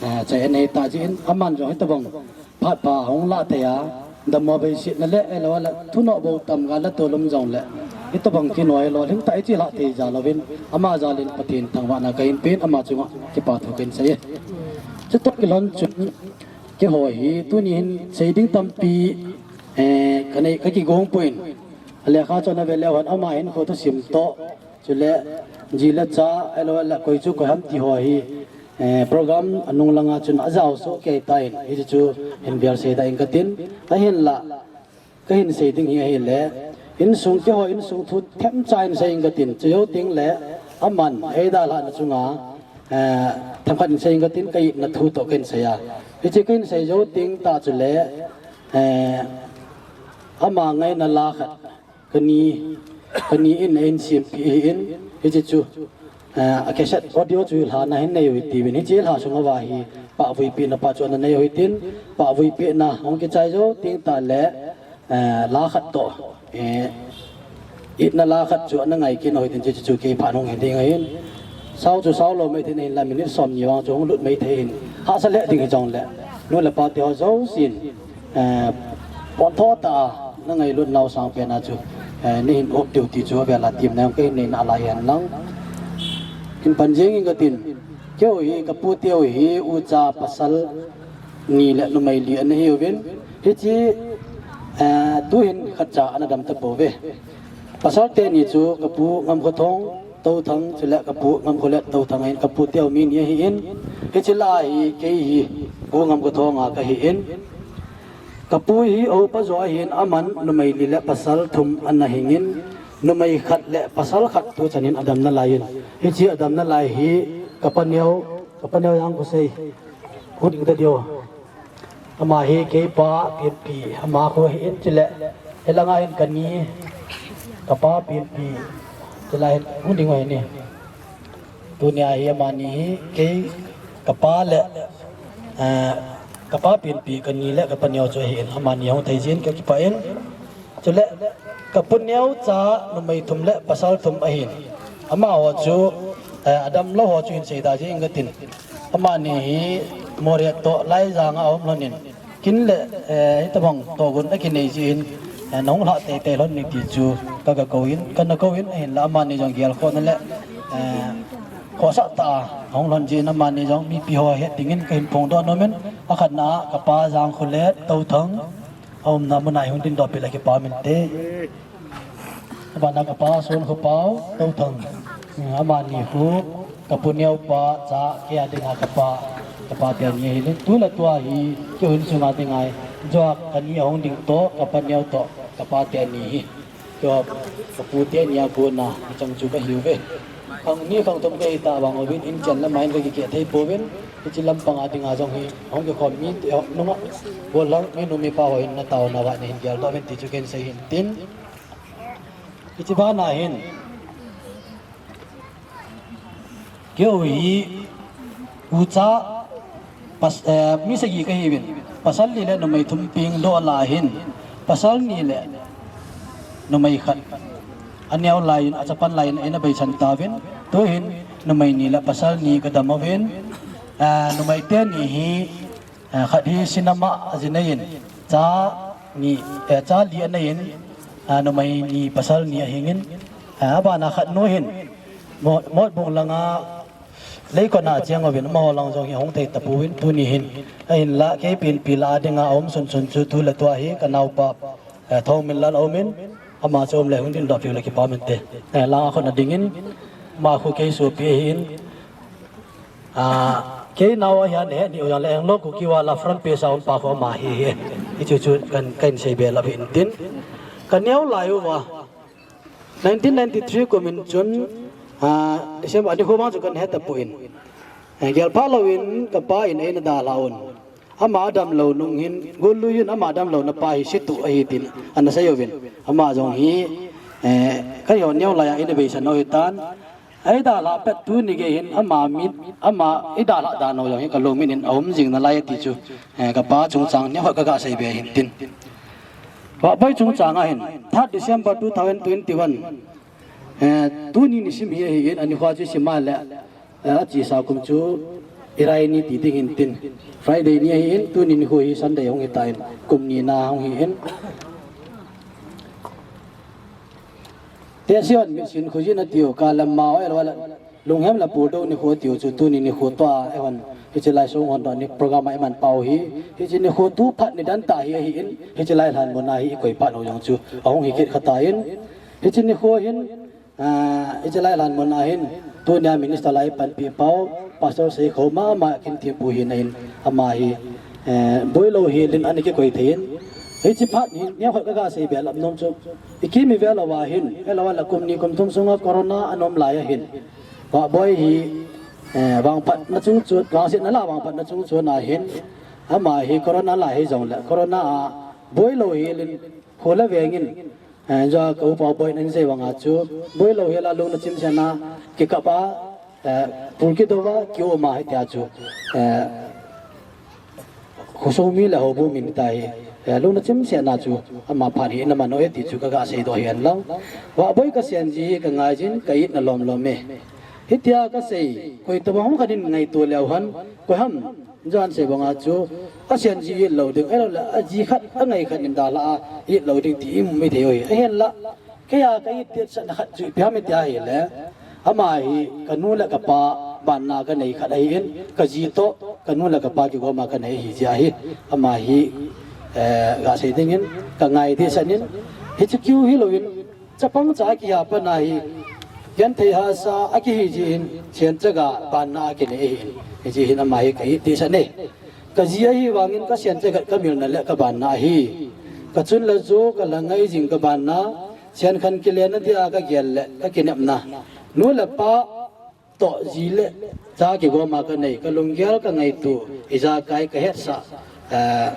ah, chai anei tah jeh in, aman jong hitobang phat pha hung lah thei a, dammo beisetna le, ahilou le thunoh bou tamga la tolum jongle, hitobang kinoi lolhing tah iche lah thei jal uvin, ama jal in Pathen thangvahna kahin pen, ama chunga kipa thu kahin sei e. Chutoh kilhon chun, keiho hi tuni hin sei ding tampi, eh, kanei, kakigong poi. Lekha chon avel leu hen, ama hinkho thusim toh, chule ji le cha, ahilou le koi chu koi ham ti ho hi, eh, program anung langa chun ajao soh kei tan, hiche chu hin vel sei da ing katin, ahinla kahin sei ding hi ahile, insung, keiho insung thu themcha in sei ing katin, chujou tengle aman eidalhahna chunga, eh, themkhat in sei ing katin, ka itna thu toh kahin sei a. Hiche kahin sei jou teng tah chule, eh, ama ngaina la khat, kani, kani in eihin sempeh ahin, hiche chu, eh, a cassette audio chu lhana hin nei u hitiuvin, hiche lha sunga hi pahvui pehna pa chu ana nei u hitin, pahvui pehna hung kichai jou teng tah le, eh, la khat toh, eh, itna la khat chu ana ngai kit u hitin, hiche chu kei phat hung hi ding ahin. Sao chu sao lou mai thei in ahinla minute somni vang chu hung lut mai thei in, hahsa lheh ding hijongle, nu le pa te ho jousen, eh, pontho tah a na ngailut nau sangpen a chu, eh, neihin up diu ti chu avel a temna jong kahin nei nalai hen lang. Kin pan jeng ing katin, keiho hi, kapu teho hi ucha pasal ni le numei li ana hiuvin, hiche, eh, tuhin khatcha ana dam tapouve. Pasal teni chu kapu Ngamkhothong, Touthang, chule ka pu Ngamkholet Touthang ahin, ka pu teu mi ni ahin, hiche la hi kei hi Pu Ngamkhothong a ka hin. Ka pu hi upa jo ahin, aman numei li le pasal thum ana hingin, numei khat le pasal khat tu chanin adam nalai in. Hiche adam nalai hi ka paneo, ka paneo jong khu sei. Hung ding ta diu. Ama hi kei pa Pianpi, ama khu hin chule. Hilanga hin ka ni, ka pa Pianpi. Chule hin hung ding u ahi ni. Tunia hi amani hi kei ka pa le, eh, ka pa Pianpi, ka ni le ka paneo chu ahin, amani hung thei jin ka kipah in. Chule ka pu neo cha numei thum le pasal thum ahin. Amaho chu, eh, adam lou ho chu hin sei da jing ka tin. Amani hi Moreh toh Laijang a um lhon in. Kin le, eh, hitabang togun a kinei jin, eh, nahung lha teitei lhon ni ti chu ka, ka kou in, ka na kou in, ahinla amani jong gel khohna le, eh, khohsah tah a hung lhon jin amani jong mipi ho het dingin ka hin phongdoh nom in, akhatna a ka pa Jangkholet Touthang, aumna muna hi hung dingdoh peh le kipah min te. Abana ka pa Sonkhopao Touthang. Amani khu ka pu neo pa cha kei a dinga ka pa, ka pa te ni ahi le. Tu le tua hi kei hin sunga dinga. Joa ka ni ahung ding toh, ka pa neo toh, ka pa te ni hi. Kei ka pu te ni a kona, chang chu ka hiu ve. Khang ni khang thum ka hi ta vang uvin, in chan le main ka kikeh thei pouvin, hiche lampang a dinga jong hi, hung kikhom mi te, nunga, bol lang, mi nu mi pa ho hin na taona va na hin geldoh uvin ti chu ken sei hin tin. Hiche bana hin. Kei hi ucha pas, eh, mi sagi ka hiuvin. Pasal li le numei thum peng doh la hin. Pasal ni le numei khat. Aneo lai in, achapan lai in, eina beisan tauvin. Tuhin numei ni le pasal ni ka dam uvin. Eh, numei teni hi Eh, khat hi cinema a jinei in, cha ni, eh, cha li anei in, eh, numei ni pasal ni ahingin, eh, abana khat nu hin, Mo-, Motbung langa leikona cheng uvin, amaho lang jong hi hung thei tapouvin, tuni hin, ahinla, kei Pianpi la dinga aum sunsun chu tu le tua hi, ka naopa, eh, Thongminlal aumin, ama chu um le hung dingdoh peh le kipah min te. Eh, langa khun adingin, ama khu kei sopi ahin, Ah, kei nao ahi a, neh ni u jong le Anglo Kuki War a front page a um pa khu ama hi hi. Hichu chu kan, kan sei be lap hin tin. Ka neo lai uva. Nineteen ninety-three kum in chun, ah, December ni khu vang chu kan he tapon. Eh, gel pha louvin ka pa in eina dalha un. Ama damlou nung hin, Gollui in ama damlouna pa hi situ ahi tin, ana sei uvin. Ama jong hi, eh, keiho neo lai a eina beisan u ahitan. Eidalhah pet tuni gei hin ama mit, ama eidalhah dan u jong hi ka lungmin in aum jing nalai ti chu, eh, ka pa chungchang neo khat ka ga sei be hin tin. Vahboi chungchang a hin, third December two thousand twenty-one, eh, tuni nisim hi ahin, ani khua chu sim a le, eh, achesa kum chu Irai ni ti ding hin tin. Friday ni ahin, tuni nikho hi Sunday hung hitan, kum ni na hung hin. Tehsi hon mitsin khojin atiu, kalam ma o el wala. Lunghem le puldou nikho tiu chu tuni nikho tua, eihon, hiche lai sung hon doh ni program a iman pau hi, hiche nikho tu phat nidan tah hi ahin, hiche lai lhan mun a hi ikoi phat u jong chu, ahung hi kit kha tan, hiche nikho hin, ah, hiche lai lhan mun a hin, tunia minister lai panpi pau, Pastor Seikhoma, ama kin thempu hin ahin, ama hi, eh, boilou hi lin ana kikoi thei in, hiche phat hin, neo khat ka ga sei be lap nom chu, Ikimi vel uva hin, vel uva la kum ni kum thum sunga corona anom lai ahin. Vahboi hi, eh, vangphatna chung chu, vangsetna la vangphatna chung chu na hin, ama hi corona lai hi jong le, corona a boilou hi lin, khula vengin, eh, ja ka upa boi nan sei vanga chu, boilou hi la lungna chimsetna, kikap a, eh, pulki dova, ki uma hi tia chu, eh, Khosung mi le houbung mi ta hi, eh, lungna chimsetna chu ama phat hi na man u e ti chu ka ga seidoh hi hen lang. Vahboi ka senji hi ka ngaijin ka itna lomlom e. Hitia ka sei, koi tobang hung khat in ngaito leu hen, koi ham, jan sei banga chu, a senji itlou ding, ahilouleh, aji khat, angai khat in dalha a, itlou ding ti imu mi thei u hi. Ahinla, Kei a ka it tetsahna khat chu ipi ham itia ahile, ama hi ka nu le ka pa banna ka nei khat ahin, ka ji toh, ka nu le ka pa kigoma ka nei ahi jeh ahi, ama hi, eh, ga sei dingin, ka ngai tetsah in, hichu kiu hilouvin, chapang cha kiha pan ahi, Genthei hahsa akihi jeh in, Sianchaga banna akinei ahin, hijeh hin ama hi kahi tisa ne. Kaji ahi vangin ka Sianchaga kamilna le kabanna ahi. Kachun le jo kalangai jing kabanna, Siankhan kilenna dia kagel le kakinepna, nu le pa toh ji le cha kigoma kanei, kalunggel kangaito, ijakai kahetsah, eh,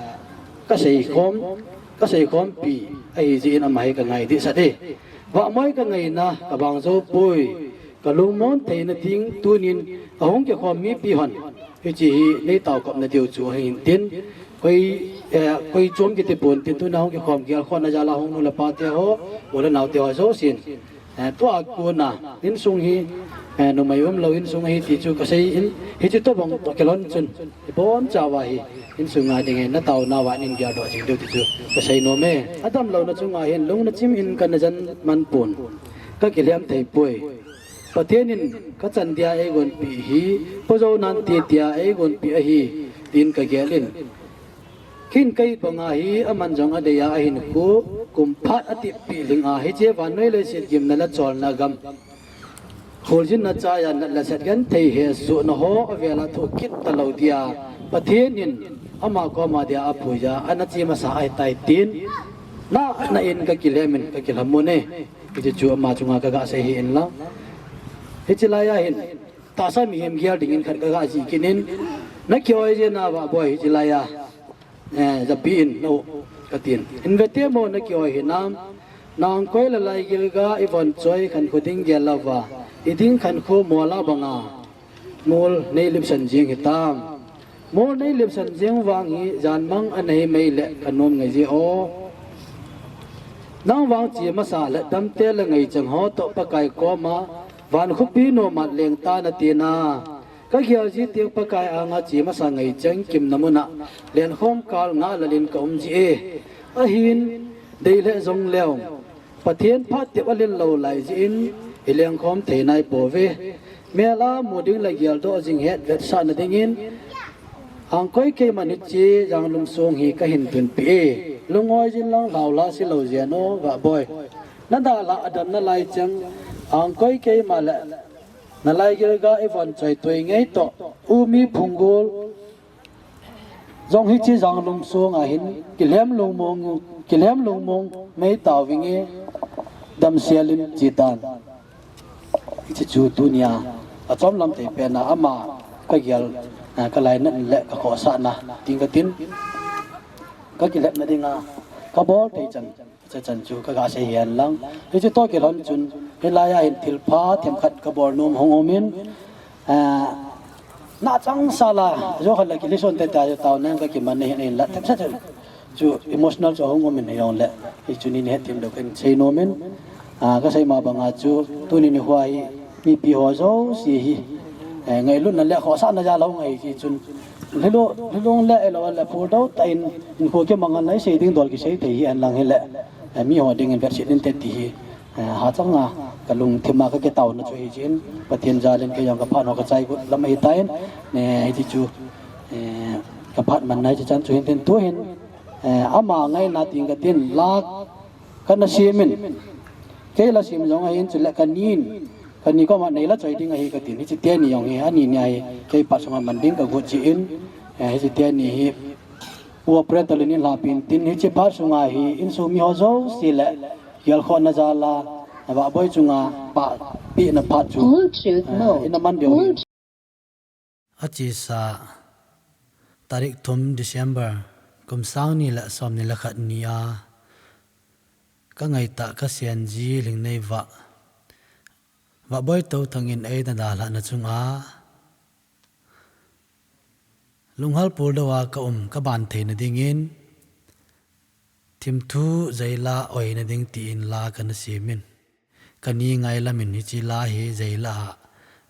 kaseikhom, kaseikhompi ahi jeh in ama hi kangai dehset e. Vahmoi kangaina kabang jou poi, kalungmon theina ding tunin ahung kikhom mipi hon hiche hi neitaokopna diu chu ahin tin, koi, eh, koi chom kiti pon tin, tuna hung kikhom gelkhohna jal a hung nu le pa te ho, u le nao te ho jousen, eh, tua kona insung hi, eh, numei umlou insung ahi ti chu kasei in, hiche tobang toh kilhon chun ibonchauva hi insunga ding hi nataonauva nin geldoh jing diu ti chu kasei nom e. Adamlouna chunga hin lungna chim in kana jen man pon, kakilhem thei poi. Pathen in kachan dia eigonpeh hi, pojou nante tia eigonpeh ahi, tin kagel in. Kin kei banga hi aman jong adei a ahinkho, kum phat atepeh lhing a, hiche vannoi leiset gimna le cholna gam, kholjinna chaiya nat le set genthei hesohna ho avela thoh kit talou dia, Pathen in ama koma dia apuija ana che masa ahitai tin, nana in kakilhem in kakilhamon e. Hiche chu ama chunga kagasei hi inlang. Hiche laiya hin, tahsa mihem gel dingin khat kagajih kit in, nakioi jeh a Vahboi hiche laiya, eh, japi in, no, katin. In vete mo nakioi hinam, nang koi le lai gilga ivon choi khankho ding gel louva, iding khankho mola banga mol neilipsan jing hitam. Mol neilipsan jing vang hi janmang ana hi mei le kanom ngai je o. Nang vang che masa le damte le ngaichang ho toh Pakai koma, van khopi nomat leng tan atina. Kagel ji teng Pakai anga che masa ngaichang kimna muna lenkhom kal ngah lalin kaum ji e. Ahin, dei le jong leu, Pathen phat tep alhin lou lai jeh in, ilengkhom thei nai pouve. Mel a mu ding le geldoh jing het vetsahna dingin, angkoi keiman hiche Janglum song hi kahin tunpeh e. Lungoi jin lang lhaola se lou jeng o Vahboi. Nadalhah adam nalai chang, angkoi keima le nalai gilga ivon choi toi ngei toh, Umi Phunggol jong hiche Janglum songa hin kilhem lungmong, kilhem lungmong mei tauving e, damsel in che tan. Hiche chu tunia achom lam thei pen a ama kagel, ah, kalainat le kakhohsahna ding katin, kakilhepna dinga kabol thei chan. Chachan chu kagasei hen lang. Hiche toh kilhon chun, hilaiya hin thilpha themkhat kabol nom hung um in, ah, nachangseh la, jo khat la kilhison tete a jo taona kakiman ahin, ahinla themkhat chu emotional chu ahung um in hijongle, hichu nin hethem lou kahin sei nom in, ah, kasei ma banga chu, tuni nikho hi, mipi ho jouse hi, eh, ngailutna le khohsahna jal a hung ahi jeh chun, lhilung, lhilung le, elo le, puldo tah in, hinkho kimang a naisei ding dol kisei thei hi ahin lang hile, eh, miho dingin vetset inte ti hi, eh, hachanga kalungthim a kakitaona chu ahi jeh in, Pathen jal in kei jong kaphat ho kachai got lam ahitan, eh, hiti chu, eh, kaphat man nai chachan chu hintin tuhin, eh, ama ngaina ding katin, la kana sem in, kei la sem jong ahin, chule kanin, kani koma neila choi ding ahi katin, hiche teni jong hi, ani nia hi, kei phat sunga man ding kagot jeh in, eh, hiche teni hi, pu operator le nin lhapi intin, hiche phat sunga hi, insung mi ho jouse le, gelkhohna jal a, Vahboi chunga, pah, pehna phat chu, eh, ina man diu hi. Achesa, tarik thum December, kum sang ni le som ni le khat ni a, kangaitah kasenji Lhingneiva, Vahboi Touthang in eina dalhahna chunga, lunghal puldou a kaum kaban theina dingin, thimthu jaila oina ding tin la kana sem in, kani ngailam in hiche la hi jaila a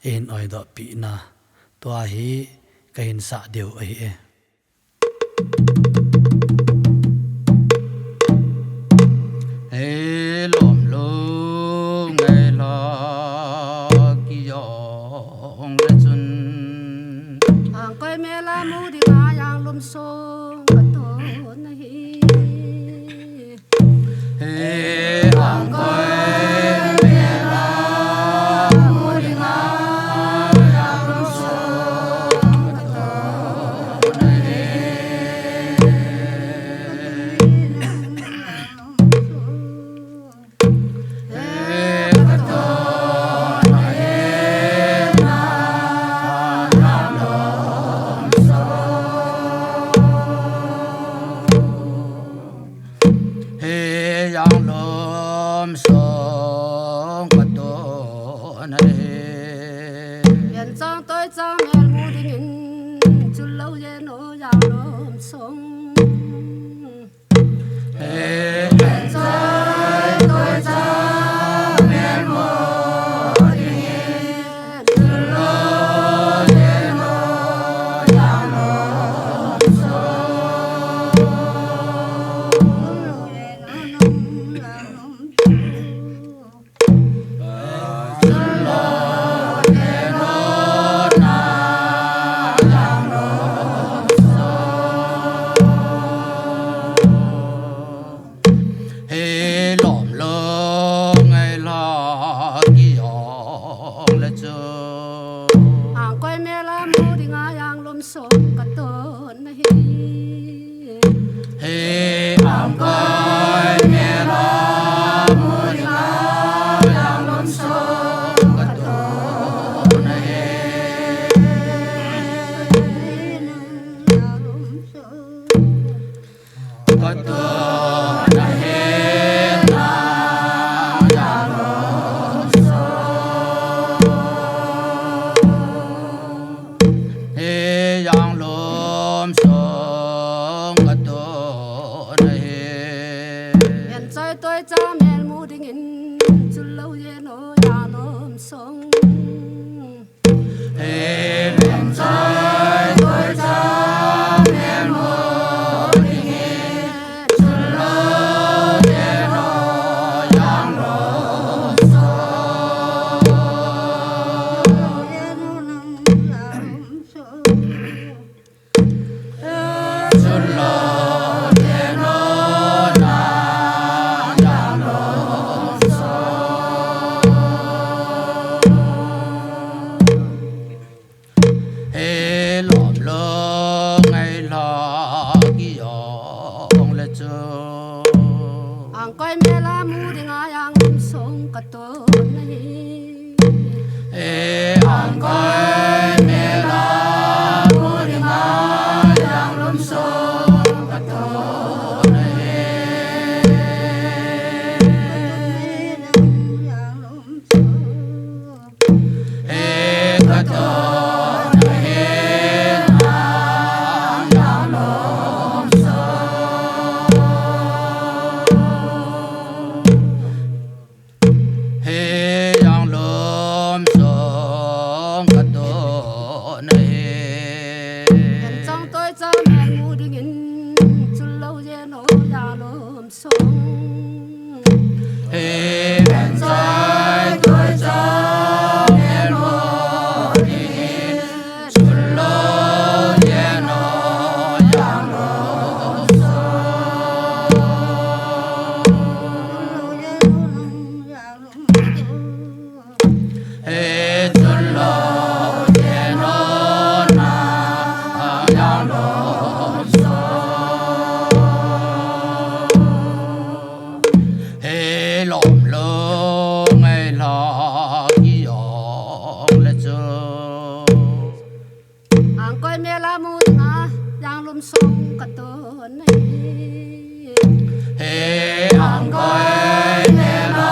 eihin oidoh pehna, tua hi kahin sah diu ahi e. Hei lom lou ngai la kijong le chun. Angkoi mela mu dinga Janglum song katon ahi. Hei angkoi mela Janglum sung katon ahi. Yen chang toi chang mel mu dingin, chun lou yen o Janglum sung. He lom lung ei la ki ong le chu. Angkoi mel a mu dinga Janglum sung katon ahi. He angkoi mel a mu dinga Janglum sung katon ahi. Katon ahi na Janglum sung. He Janglum sung katon ahi. Yen choi toi chang mel mu dingin, chun lou yen o Janglum sung. He lom lung ei la ki ong le chu. Angkoi mel a mu dinga Janglum sung katon ahi. He angkoi mel a mu dinga Janglum sung katon ahi. He katon ahi na Janglum sung. He Janglum sung katon ahi. Yen chang toi chang mel mu dingin, chun lou yen o Janglum sung. He ven chai toi chang mel mu dingin, chun lou yen o Janglum sung. He chun lou yen o na Janglum sung. He lom lung ei la ki ong le chu. Angkoi mel a mu dinga Janglum sung katon ahi. He angkoi mel a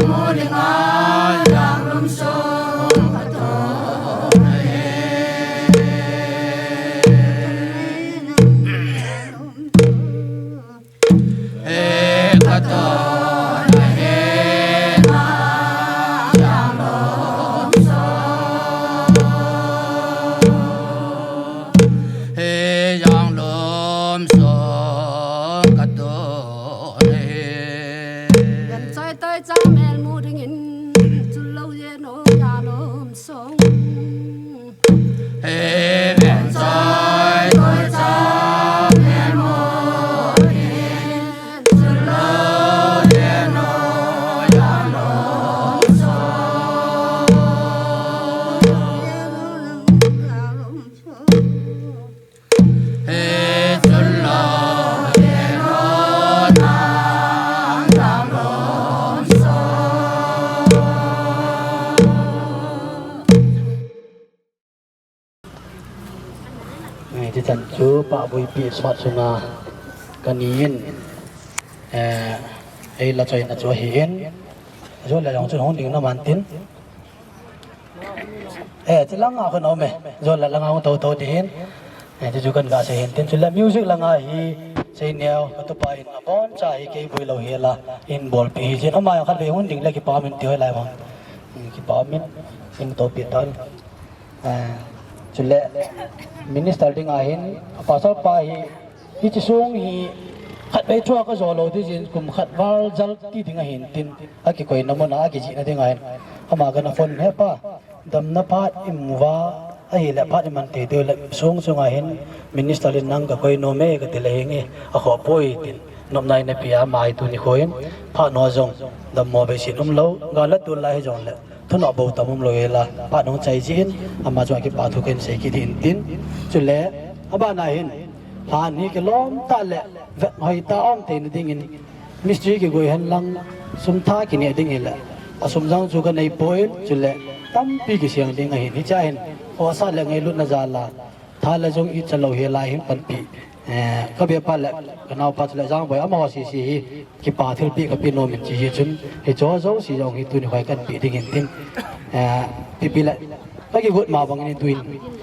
mu dinga Janglum sung katon ahi. He katon ahi na Janglum sung. He Janglum sung katon ahi. Yen choi toi chang mel mu dingin, chun lou yen o Janglum sung. He ven chai toi chang mel mu dingin, chun lou yen o Janglum sung. He chun lou yen o na Janglum sung. Eh, hichan chu Pahbuipi sot sunga kani in, eh, Ei la choina chu ahi in. Jol le jong chun hung ding na man tin. Eh, chi langa khun um e. Jol le langa hung to to ti hin. Eh, ti chu kan ga sei hin tin. Chu le music langa hi sei neo ka tu pa in a bon cha hi kei bui lo hi la in bol pi hi chin. Ama khat ve hung ding le kipa min ti hoi lai ma. Hmm, kipa min in to pi tan. Eh, chu le minister ding a hin a pastor pa hi Hiche song hi khatvei thua ka jo lo ti jin kum khat val jal ti ding ahin tin a kikoina mun a kijihna ding ahin. Ama kana phone he pa damna phat imu va ahile phat iman te deu le song sunga hin minister in nang ka koi nom e ka ti le hinge a kho poi tin nopna in a pi a mai tuni kho in phat no jong dammo be sin um lo ga la tu la hi jong le. Thunah bou tam um lo e la, phat nung chai jin, ama chu a kipa thu ken sei kit hin tin. Chule, abana hin, hlan hi kilom ta le, vet hoi ta um te na ding in, mistri kigoi hen lang, sum tha kine ding hi le, a sum jang chu ka nei poi, chule, tampi kisiang ding ahin, hicha hin, khosa le ngailutna jal a, Tha le jong i cha lo hi lai hin panpi. Eh, ka bepa le, ka naopa chule Jangboi amaho sese hi, kipa thilpeh ka pe nom in chi hi chun, hicho jouse jong hi tuni hoi kan pe ding in tin. Eh, pipi le, ka kigot ma bang in tuin,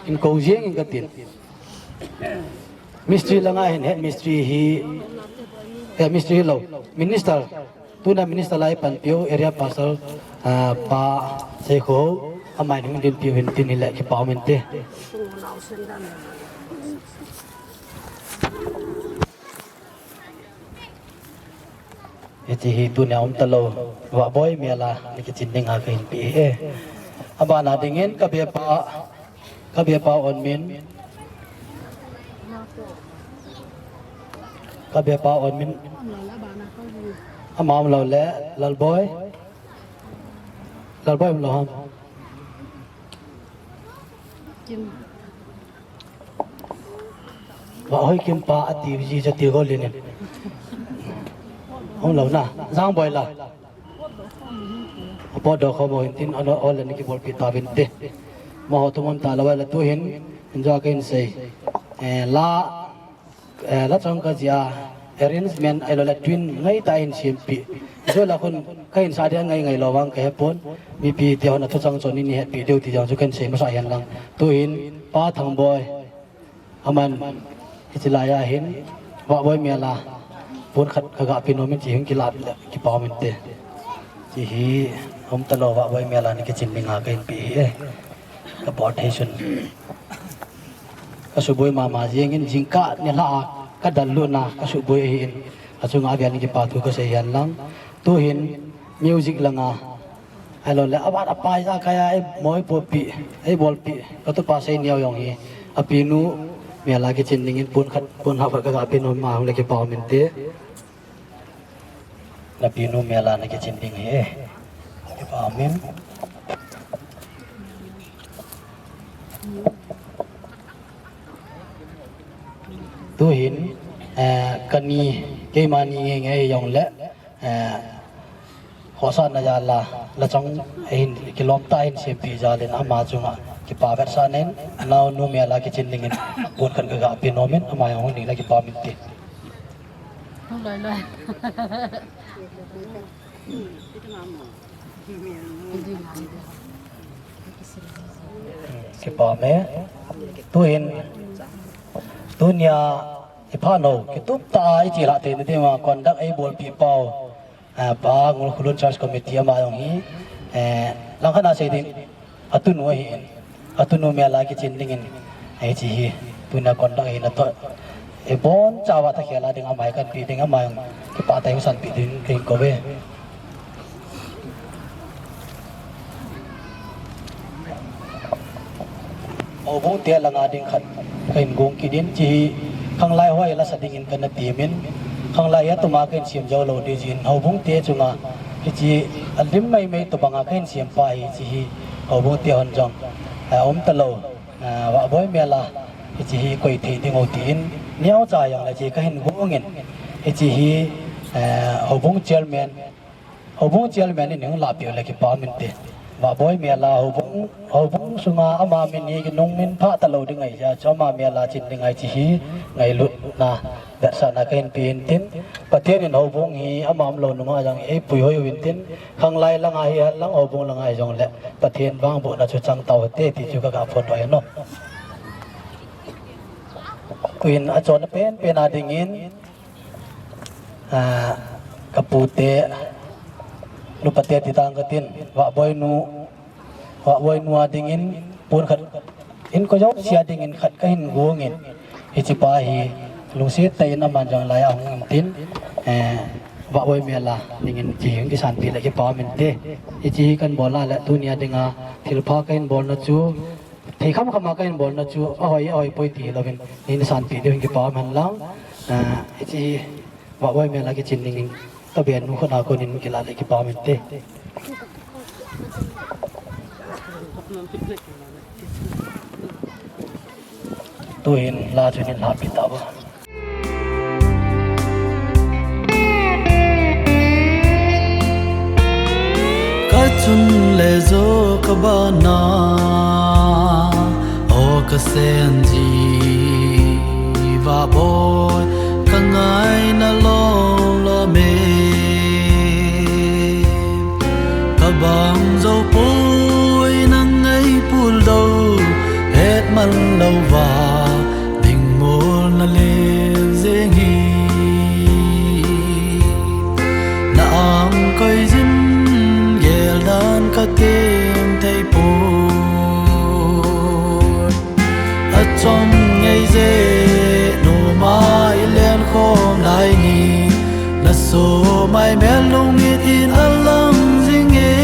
in ko jeng in ka tin. Mistri langa hin, head mistri hi, eh, mistri lo, minister, Tuna minister lai panpiu area pastor, ah, pa Seikho, amai hung dinpiu hin tin hi le kipa um inte. Hiti hi tunia um talou, Vahboi mel a, ni kichin ding a kahin pe e. Abana dingin ka bepa, Ka bepa Onmin. Ka bepa Onmin. Ama um lou le Lalboi. Lalboi um lou ham. Vahhoi Kimpa ati ji jati go linin. Um lou na. Jangboi la. Apot do kho mo hin tin ano ole ni kibolpi ta vin te. Mo ho tumon ta lo le tu hin enjoy ka hin sei. Eh, la, eh, la chang ka jia arrangement ai lo la twin ngai ta hin siampi. Jo la khun ka hin sa dia ngai ngai lo vang ka hepon. Mipi te hon a thu chang chon ni ni hepi deu ti jang chu ka hin sei masa hian lang. Tu hin Pa Thangboi. Aman, hichi lai a hin, Vahboi mel a, pon khat ka ga pe nom in chi hin kilah le, kipa um inte. Chi hi, um talou Vahboi mel a ni kichin ding a ka hin pe hi e. Ka bol thei sun. Ka suboi mama jing in, jingkah ni la a, ka dal lu na, ka suboi hi in. A chunga a via ni kipa thu ka sei hian lang. Tu hin, music langa, Hello le, abat apai ja kaya ei moi popi, ei bolpi. Ka tupa Seineo jong hi. Apinu, mel a kichin ding in pon khat, pon hap khat ka ga pe nom ma hung le kipa um inte. Na pinu mel a na kichin ding hi e. Kipa um in. Tu hin, eh, kani, keima ni nge nge jong le, Eh, khosa na jal a, la chang hin kilom ta hin siampi jal in ama chunga kipa vetsahna in, naonu mel a kichin ding in, pon khat ka ga pe nom in, ama jong hung ding la kipa um inte. Loi, loi. Kipa um e. Tu hin, tunia, i phat nou, kitup ta a i chi la te ni ding a, conduct ei bolpi pau. Ah, Pa Ngulkhulun Church Committee ama jong hi, eh, langkhat a sei ding, atunu ahi in, atunu mel a kichin ding in, eh, chi hi, tuna conduct hi na to, eh, bon chawa ta khel a ding ama hi kan pe ding ama jong, kipa ta hi san pe ding, ding ko ve. Houbung te langa ding khat ka hin gong kit in, chi hi khanglai hoi la sa ding in ka na ti min, khanglai a tuma ka hin siam jou lou di jin, houbung te chunga hichi a lim mai mai tobanga ka hin siam pa hi, chi hi houbung te hon jong, eh, um talou, eh, Vahboi mel a hichi hi koi thei ding u ti in, neo cha jong le chi ka hin gong in, hichi hi, eh, houbung chairman, Houbung chairman in hung la piu le kipa um inte. Vahboi mel a houbung, houbung sunga ama min hi kinung min pha talou ding ahi jeh chun ama mel a chin ding ahi chi hi ngailutna Vetsahna kahin pe in tin, Pathen in houbung hi ama umlou nunga jong eipui hoi uvin tin, khanglai langa hihen lang houbung langa hijongle Pathen vangbohna chu chang tau hite ti chu kaga phondoh ahi. Tuhin achonna penpen a dingin, ah, kapute, nupate ti tang katin, Vahboinu, Vahboinu a dingin pon khat, in ko jouse a dingin khat kahin gong in, hichepa hi lungset tah in aman jong lai a hung in tin, eh, Vahboi mel a dingin hiche hi kisanpi le kipa um inte. Hiche hi kahin bol a le tunia dinga thilpha kahin bolna chu, thei khamkham a kahin bolna chu ahoi, ahoi poi ti hilouvin, nei sanpi diuvin kipa um hen lang, ah, hiche hi Vahboi mel a kichen dingin, kabenu khut a konin kila le kipa um inte. Tuhin la chu nei lhapi tauva. Kachun le jo kabana, o kasenji Vahboi, kangaina lom lom e. Kabang jou poi nang eipuldoh, hetman louva dingmolna lel jeng hi. Na angkoi jin geldan katem thei poi. Achom ngei jeh noma ilen khom lai ni, na somai mel lungit in alang jing e.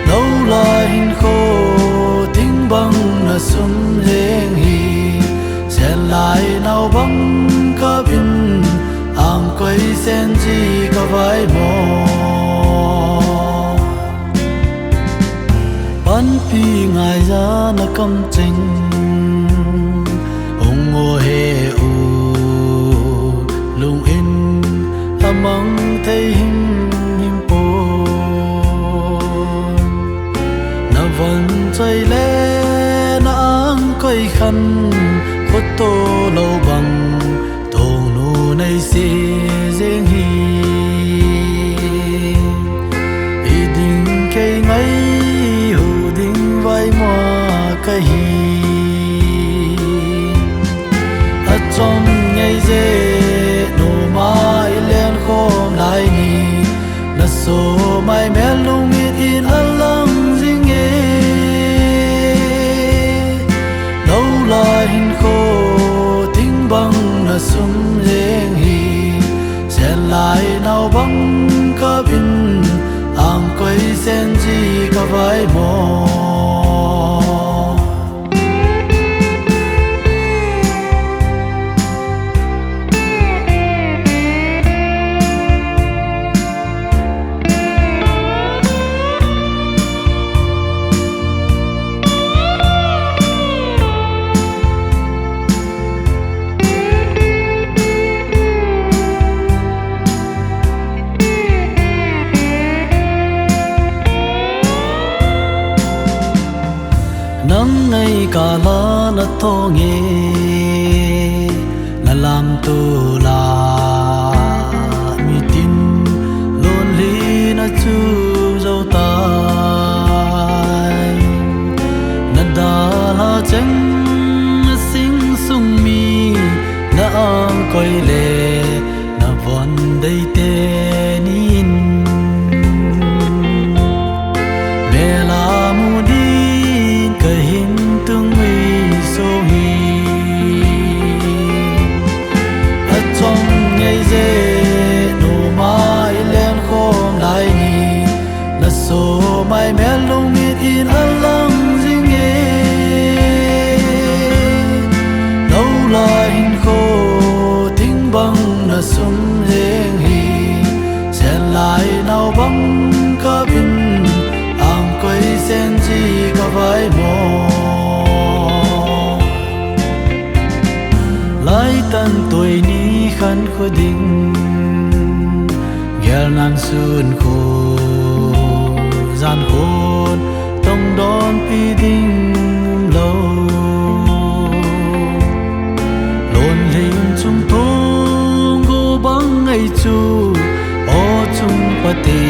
Lou lai hinkho ting bang na sum jeng hi, sen lai nao bang kap in, angkoi senji kavai mo. Panpi ngaija na kamcheng, hung o he u, lung in amang thei him him pon. Na von choi le na angkoi khan, khoto lou bang, tongnu neise jeng hi. I ding kei ngai ho ding vai ma kahi. Achom ngei jeh noma ilen khom lai ni, na somai mel lungit in alang jing e. Lou lai hinkho ting bang na sum jeng hi, sen lai nao bang kap in, angkoi senji kavai mo. Nang ngai kala na thong e, na lam tu la mitin lonely na chu jou tai. Na dal a cheng na sing sung mi, na angkoi le na von dei teni in, mel a mu din kahin tung ui song hi. Achom ngei jeh noma ilen khom lai ni, na somai mel lungit in alang jing e. Lou lai hinkho ting bang na sum jeng hi, sen lai nao bang kap in, angkoi senji kavai mo. Lai tan toi ni khan kho ding, gel nan sun kho, jan khon tong donpi ding umlou. Ei chu, o chung pate,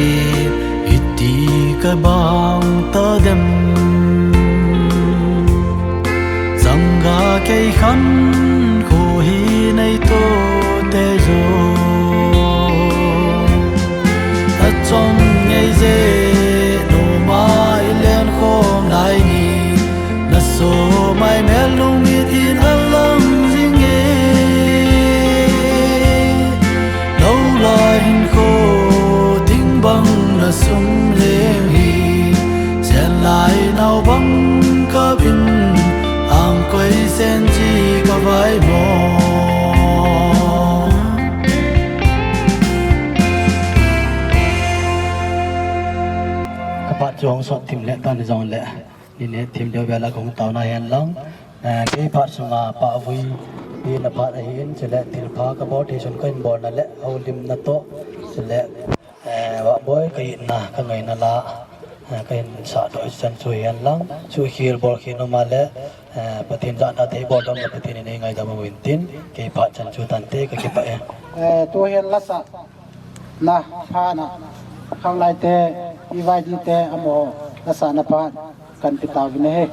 iti ka bang ta dem. Zanga kei khan kho hi nei to te jo. A chom ngei je, no mai len khom lai ni. Na so mai mel lungmit in a lang jing e. Lo lai hin kho ding bang na sum leng hi. Sen lai nau bang ka bin ang koi sen ji ka vai mo. Ka phat chu hong sot thim le tan jong le. Ni ne thim deu vela kong tauna hen lang. Eh, kei phat sunga pa vui pi na phat ahin, chule thilpha ka bol thei sun ka hin bol na le, holim na to, chule, eh, va boi ka hin na, ka ngai na la, eh, ka hin sa to chan chu hen lang. Chu khil bol khi no ma le, eh, Pathen ja na thei bol dam na Pathen ni ngai dam mo in tin, kei phat chan chu tan te ka ki pa e. Eh, tu hen la sa. Na, pha na, khang lai te, i vai di te, amo, na sa na pha, kan pi tau vin he.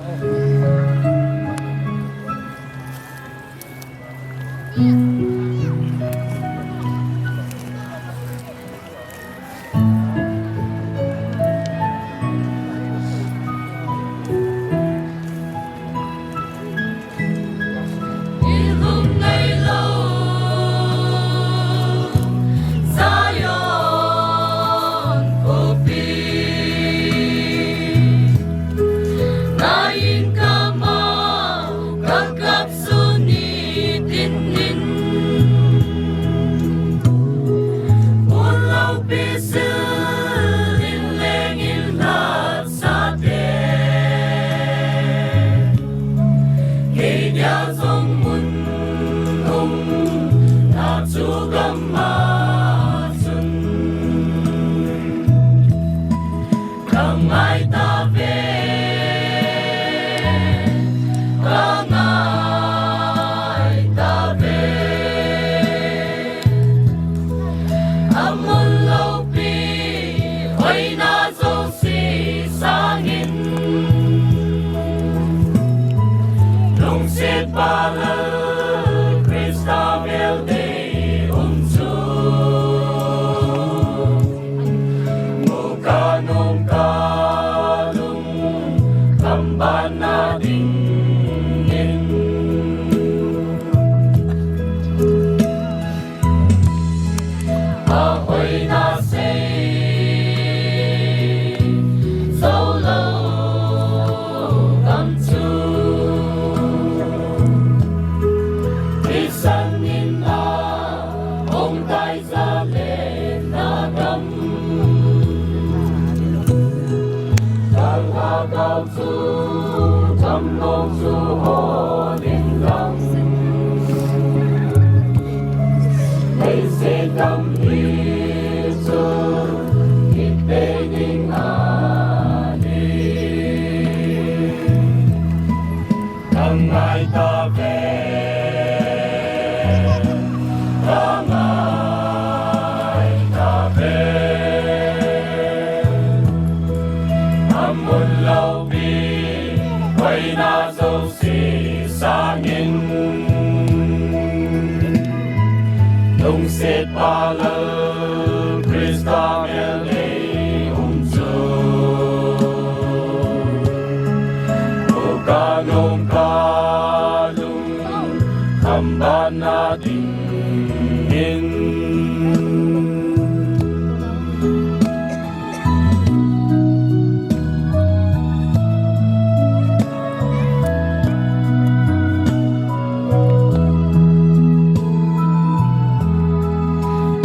Sate, kei dia jong mun um na chu gam a chun, ka ngai ta ve, ka ngai ta ve. A mun lopi hoina jouse sangin, lungset pa Lal Christa mel dei um chu, mu ka nung ka lung kam ban na dingin. A hoina sei zo lou gam chu, thisan in a hung tai ja le na gam. Ka lhagao chu, chamlong chu ho ding gam. Leiset gam hi chu, kipei ding ahi. Ka ngai ta ve, ka ngai ta ve. A mun lopi hoina jouse sangin, lungset pa Lal Christa mel dei um chu, mu ka nung ka lung kam ban na dingin.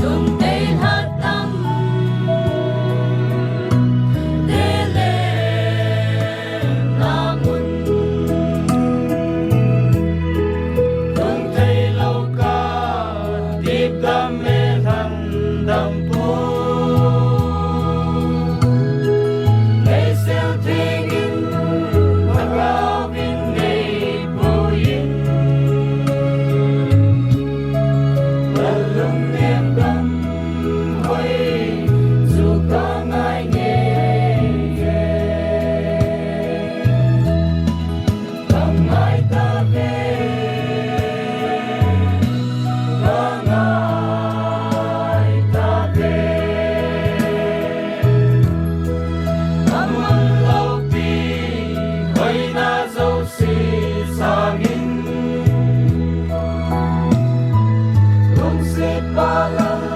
Lungdei lhatam, dei le na mun. Tun thei lou ka, dip dam e lhan dam pu. Nei sel theng in, Lhagao vin nei pui in. Lal lungnem gam Palang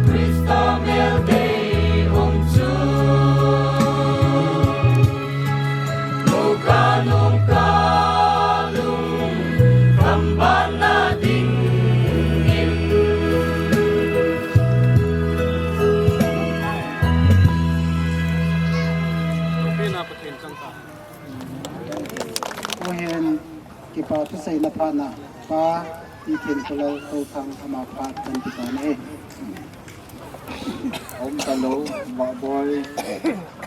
Krista mel dei um chu, muka nungka lung kambana dingin. Tuhin kipa thuseina phatna pa Pi Thinpulal Touthang ama phat kan kipa na e. Aum talou, Vahboi,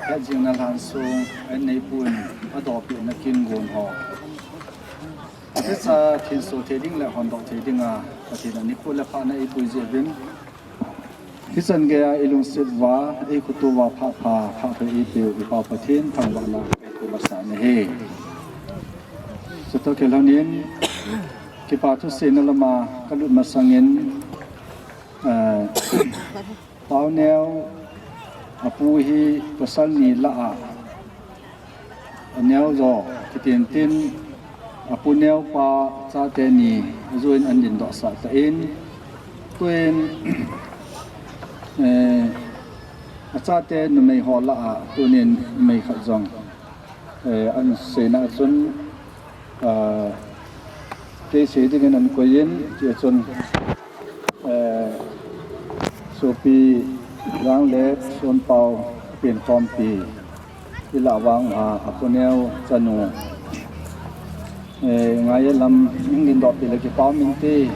hetjingna lhansong, an neipun, adopina kin gon ho. Hiche thinso thei ding le hondoh thei dinga, Pathen in nikho le phatna eipui jeh uvin. Hichan geiya ilungset uva, eikhoto uva phat pha, phat pha eipeu, i Pa Pathen thangvahna, eikhoto masa na e. Chutoh kilhonin, kipa thuseina lama kalut masangin, eh, Paoneo, apu hi pasal ni lah a, aneo jo, kitin tin, apu neo pa chate ni, ajoin an dindoh sah tan, tuin, eh, achate numei ho lah a, tunin numei khat jong, eh, an seina chun, ah, kei sei dingin an koiyin, ti chun, eh, Sopi Jang le Sonpao Penkhompi, ilah vang a, apu neo chanu, eh, Ngailam, hung dindoh pi le kipa um inte,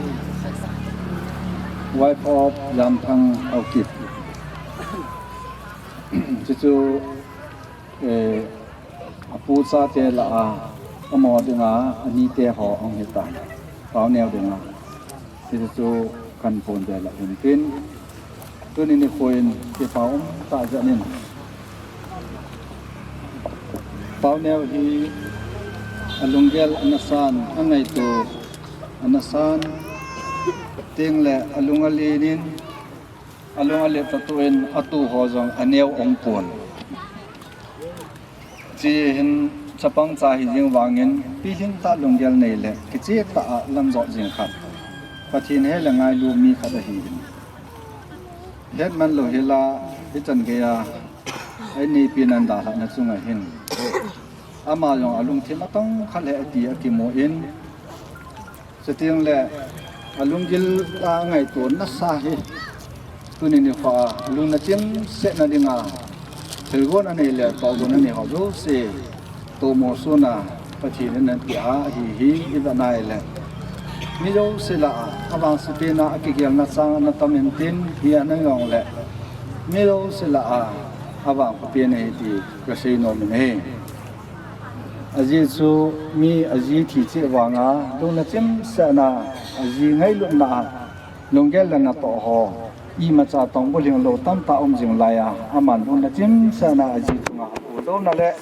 wife of Jamthang Haokip. Chuchu, eh, apu chate lah a, amaho dinga, anite ho ahung hitan. Paoneo dinga. Chuchu kan phone de la hin tin. Tuni nikho in kipa um tah jeh in. Paoneo hi alunggel ana san, angaito ana san. Tin le alung alen in, alung alet tah in atu ho jong aneo um pon. Chuhin chapang cha hi jing vangin, pilhing tah lunggel nei le, kicheh tah a lamjot jing khat. Pathen he le ngailu mi khat ahin. Hetman lou hela, hichan geiya, a inneipi nan dalhahna chunga hin. Ama jong alungthim a tongkha le ati akimun. Chuting le, alunggel a ngaito nasa hi. Tuni nikho a, alung nachim sehna dinga. Thilgon anei le, tohgon anei ho jouse. Tomo sona, Pathen in anapeh ahi hi, ivet nai le. Mi jouse lah a, avangsepen a, akigelna chang ana tam in tin, hi ana jong le. Mi jouse lah a, avangphapen ahi ti, kasei nom in ahi. Aji chu mi aji thi cheh vanga, lung nachim sehna, aji ngailutna a, lunggel le natoh ho, imacha tongbulhing lou tamtah um jing laiya, aman lung nachim sehna aji chunga, apudouna le,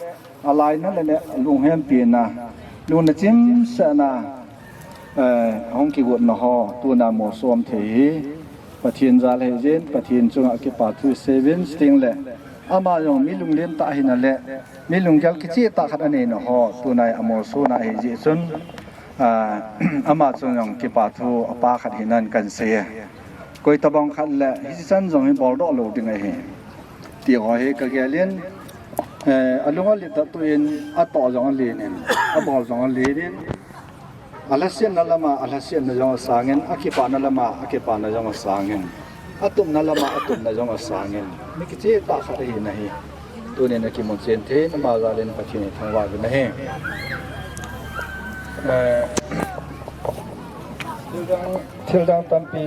alaina le, le lunghempina, lung nachim sehna, eh, hung kigotna ho, tuna molsom thei hi, Pathen jal ahi jeh in, Pathen chunga kipa thu isei uvin, chuting le, ama jong mi lunglen tah ahina le, mi lunggel kicheh tah khat aneina ho, tunai amolsona ahi jeh chun, ah, ama chunga jong kipa thu apa khat hinan kan sei e. Koi tabang khat le, hichan jong hi boldoh lou ding ahi. Ti ho hi kagel in, eh, alung alet tah in, atoh jong alen in, abol jong alen in, alhasetna lama, alhasetna jong asangin, akipana lama, akipana jong asangin. Atupna lama, atupna jong asangin. Mi kicheh tah khat ahina hi. Tunin akimu chen thei, ama jal in Pathen ithangvah uvin ahi. Eh, thildang, thildang tampi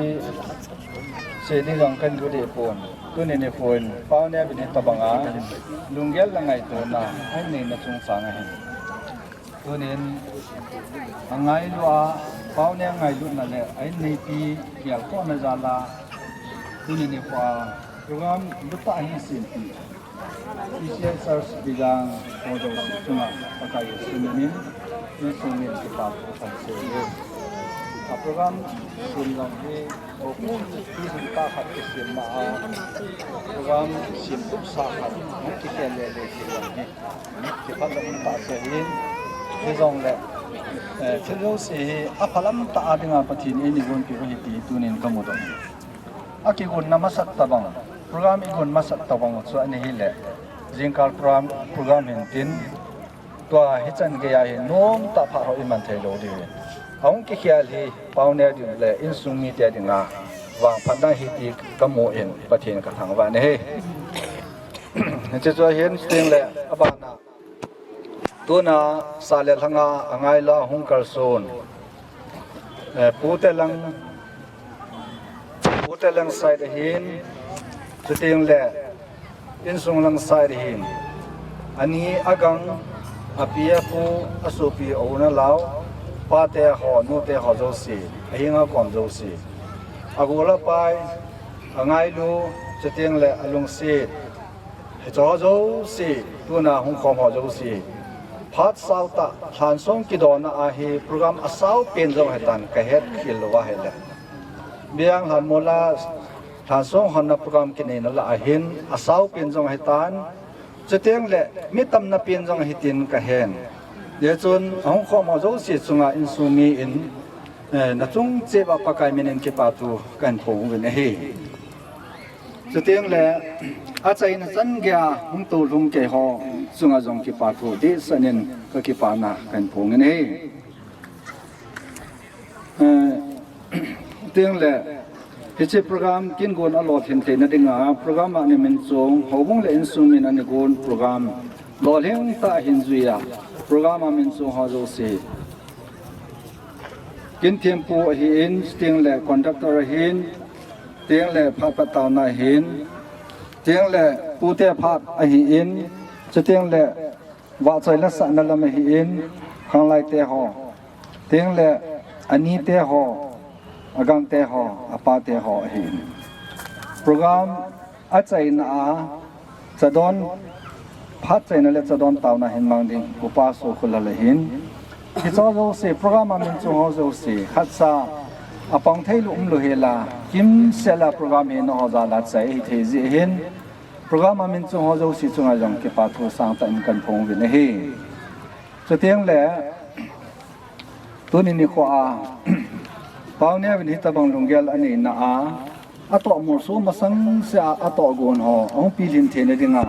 sei ding jong kahin got deh pon. Tunin iphone, Paoneo bini tabanga, lunggel le ngaitona, ahin neina chungchang ahin. Tunin, angailu a, Paoneo ngailutna le, a inneipi gelkhohna jal a, tunin nikho a, program lutah hi sempeh. P C A Church Bijang, Hojo Sik chunga, Pakai Jesu minin, insung min kipa thu kasei e. A program sem jong hi, Oku, pilhing tah khat kisem ma a, program sem tup sa khat, hung kikhel le le kisem hi. Kipah le um tah se hin, hijongle, Eh, thil jouse hi aphalam tah a dinga Pathen in eigonpeh u ahi ti tunin kamudoh. Akigonna masat tabang, program igonna masat tabang chu ana hile, jingkah program, program hintin, tua hichan geiya hi nomtah phat ho iman thei lou diu ahi. Ahung kikhel hi Paoneo ding le insung mite dinga vangphatna ahi ti kamun Pathen kathangvah in ahi. Hiche chu ahin, chuteng le abana, tuna sa le lhanga angailua hung kalson, eh, Pu Telang, Pu Telang side ahin, chuteng le insung lang side ahin, ani agang, api apu, asopi aunau, pate ho, nute ho jouse, ahinga kom jouse, agol apai, angailu, chuteng le alungset, hicheho jouse, tuna hung khom ho jouse, phat saotah lhansong kidona a hi program asao pen jong ahitan, kahet khel louva ahile, Biyang lhanmola lhansong honna program kineina lah a hin asao pen jong ahitan, chuteng le mi tamna pen jong ahi tin kahen. Hichun ahung khom ho jouse chunga insung mi in, eh, nachung cheh uva Pakai minin kipathu kahin phong uvin ahi. Chuteng le achaina chan geiya hung toulhung keiho chunga jong kipathu dehset in kakipana kahin phong in ahi. Eh, chuteng le hiche program kin gon alolhin theina dinga program a ana min chung, houbung le insung min ana gon program lolhing tah ahin juiya, program a min chung ho jouse, kin thempu ahin, chuteng le conductor ahin, chuteng le phat phat taona ahin, chuteng le pute phat ahin, chuteng le vahchoi lasahna lam ahin, khanglai te ho, chuteng le ani te ho, agang te ho, apa te ho ahin. Program achaina a chadon, phat chaina le chadon taona hin mang ding Upa Sokhulal ahin. Hicheho jouse, program a min chung ho jouse, khatcha apang thei lou umlou hela, kimsel a program hi nangho jal a chai hithei jeh hin, program a min chung ho jouse chunga jong kipathu sangtah in kahin phong uvin ahi. Chuteng le tuni nikho a Paoneo vin hitobang lunggel aneina a, atoh molso masang sea atoh gon ho ahung pilhin theina dinga,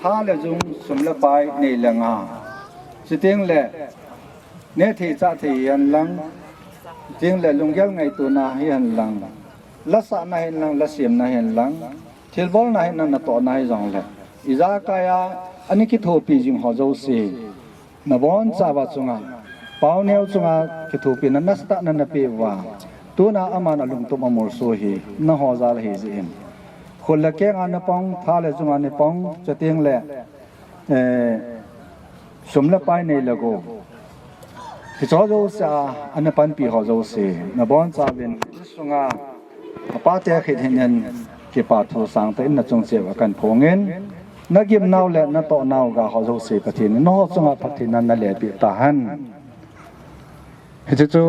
tha le jung, sum le pai, nei le gou, chuteng le neh thei chah thei hihen lang, chuteng le lunggel ngaitona hihen lang, lasahna hihen lang, lasemna hihen lang, thilbolna hihen lang, natohna hijongle, ijakai a ana kithopi jing ho jouse, nabonchauva chunga, Paoneo chunga kithopina nasatah nana peh uva, tuna aman alungtup amolso hi nangho jal ahi jeh in, khut le keng a napang, tha le jung a napang, chuteng le, eh, sum le pai, nei le gou, hicheho jouse a ana panpi ho jouse, nabonchauvin insunga apate khit hin in kipathu sangtah in nachung cheh uva kahin phong in, nagimnau le natohnau ga ho jouse Pathen in nangho chunga phatthei in ana lepeh tahen. Hiche chu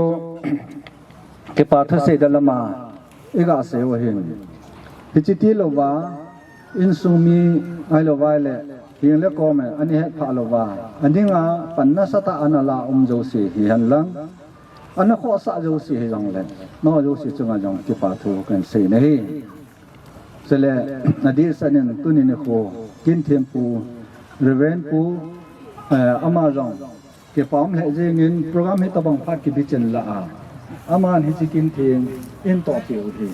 kipathu seida lama iga sei u ahin. Hiche tilouva, insung mi ahilou vai le, hing le kom e, ana hetphah louva, adinga pan nasatah ana la um jouse hihen lang, ana khohsah jouse hijongle, nangho jouse chunga jong kipathu kahin sei in ahi. Chule, adehset in tuni nikho, kin thempu, Reverend Pu, eh, ama jong kipa um lheh jengin, program hitobang phat kibichin lah a, aman hiche kin theng in tohpeh u hi,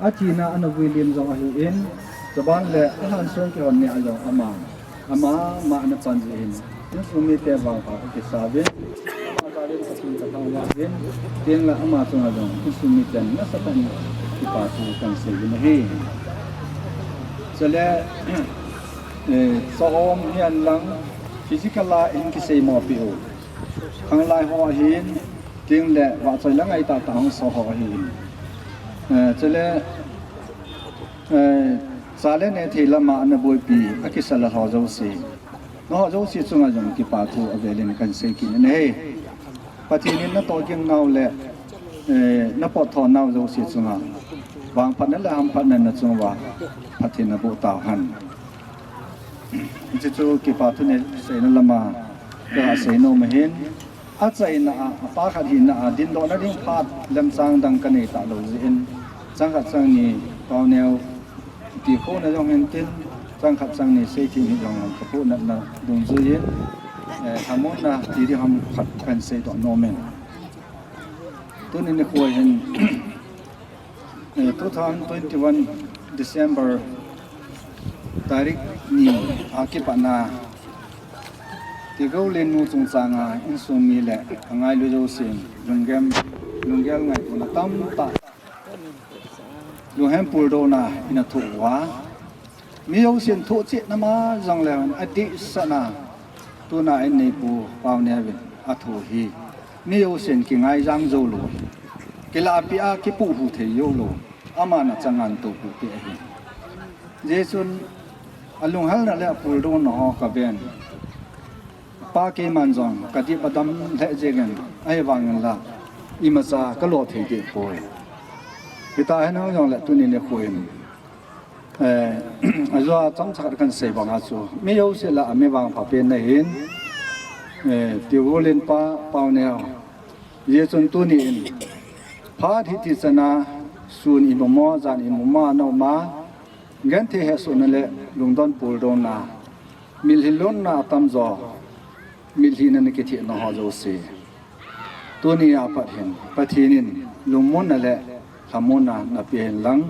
achena ana vui lim jong ahin, chuban le alhansong kihonna a jong aman, ama ama ana pan jeh hin, insung mite vangpha kakisauvin, ama jal in Pathen kathangvah uvin, chuteng le ama chunga jong insung miten nasatah in kipathu kahin sei uvin ahi. Chule, eh, sahom hihen lang, physical a hin kiseimo peh u, khanglai ho ahin, chuteng le vahchoi le ngaitah tah hung so ho ahin, eh, chule, eh, cha le neh thei lama ana boipi, akisel ho jouse, nangho jouse chunga jong kipathu avel in kahin sei kit in ahi. Pathen in natoh gingnau le, eh, napot thonnau jouse chunga vangphatna le hamphatna nachung uva Pathen in naboh tauhen. Hiche chu kipathu nei seina lama kaga seinom ahin. Achaina a, apa khat hina a, dindohna ding phat lemchang dang kanei talou jeh in, chang khat chang ni Paoneo ti khona jong hintin, chang khat chang ni Seithem hi jong kapohnatna dungjuiyin, eh, lhamonna ti ding ham khat kahin seidoh nomin. Tuni nikho hin, eh, two thousand twenty-one December tarik ni a kipatna, Tigoulen nu chungchanga insung mi le angailu jousen lunggel, lunggel ngaitona tamtah, lunghem puldouna ina thoh uva, mi jousen thohchetna ma jongle adehsetna tuna in neipu Paoneo in athoh hi, mi jousen kingaijang joulou, kilahpeh a kipuihu thei joulou, aman achanga tohpuipeh ahi. Hijeh chun alunghelna le apuldouna ho kaven, pa keiman jong kadip adam lheh jengin, ahivangin la imacha kalo thei dehpoi. Hitahen nang jongle tuni nikho in, eh, ajoa chomcha khat kahin sei banga chu, mi jouse lah a mi vangphapen nahin, eh, Tigoulen pa Paoneo, hijeh chun tuni in phat hiti chana sun imuma, jan imuma nauma, genthei hesohna le lungdon puldouna, mitlhi lonna atamjo, mitlhina nakithehna ho jouse, tunia pat hin Pathen in lungmonna le lhamonna napeh hen lang,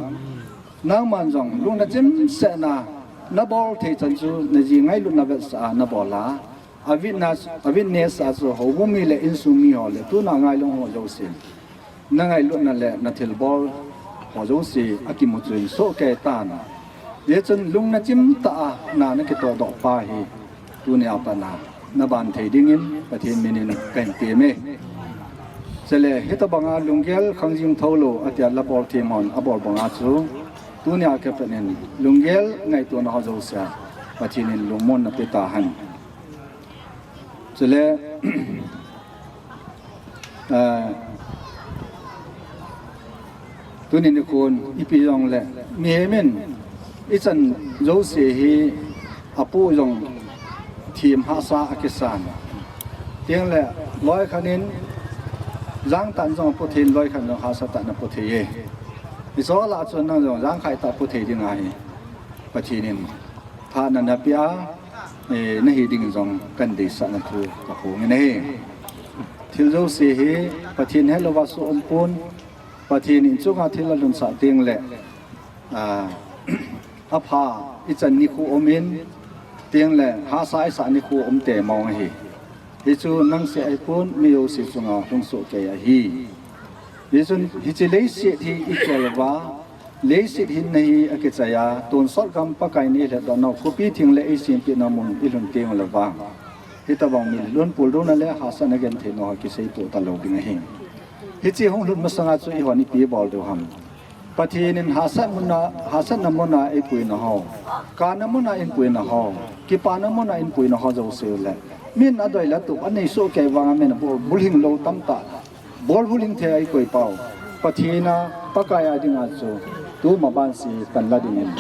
nangman jong lungna chimsetna nabol thei chan chu naji ngailutna vetsah a nabol a, a witness, a witness a chu houbung mi le insung mi ho le tuna ngailung ho jousen nangailutna le nathilbol ho jouse akimu chuin sohkei tan. Hijeh chun lungna chimtah a na nakitohdoh pa hi tunia pat a naban thei dingin Pathen minin kahin temme. Chule hitobanga lunggel khangjing thoulou atia la bol them hon abol banga chu, tunia kipat in lunggel ngaitona ho jouse a Pathen in lungmonna petahen. Chule, ah, tuni nikhon ipi jongle mihem in ichan jouse hi apu jong them hahsa akisan, tengle loikhat in jangtah in jong apu thei in, loikhat in jong hahsatah in apu thei e. Hiche lah a chun nang jong jangkhaitah pu thei ding ahi. Pathen in phatna napeh a, eh, nahi dingin jong kahin deisahna thu kaphongin ahi. Thil jouse hi Pathen helouva soh umpon, Pathen in chunga thil alunsah tengle, ah, apha ichan nikho umin, tengle hahsa isah nikho umte mong ahi. Hichu nangseh ahipon, mi jouse chunga hung sohkei ahi. Hichun hiche leiset hi ikhel uva, leiset hinna hi akichai a, tonsot gam Pakai in eilhatdoh nau khopi thingleh eisempeh na mun ilhun teng uleh vang, hitobang mitlhi lon puldouna le hahsatna genthei nau kiseipoh talou ding ahi. Hiche hung lhun masanga chu eihon ipi bol diu ham? Pathen in hahsat muna, hahsatna muna eipuina ho, kana muna eipuina ho, kipana muna eipuina ho jouse le, min adei le atup anei sohkei vanga min abul, bulhing lou tamtah, bol bulhing thei a eikoi pau, Pathen a, Pakai a dinga chu tumaban se panla dingin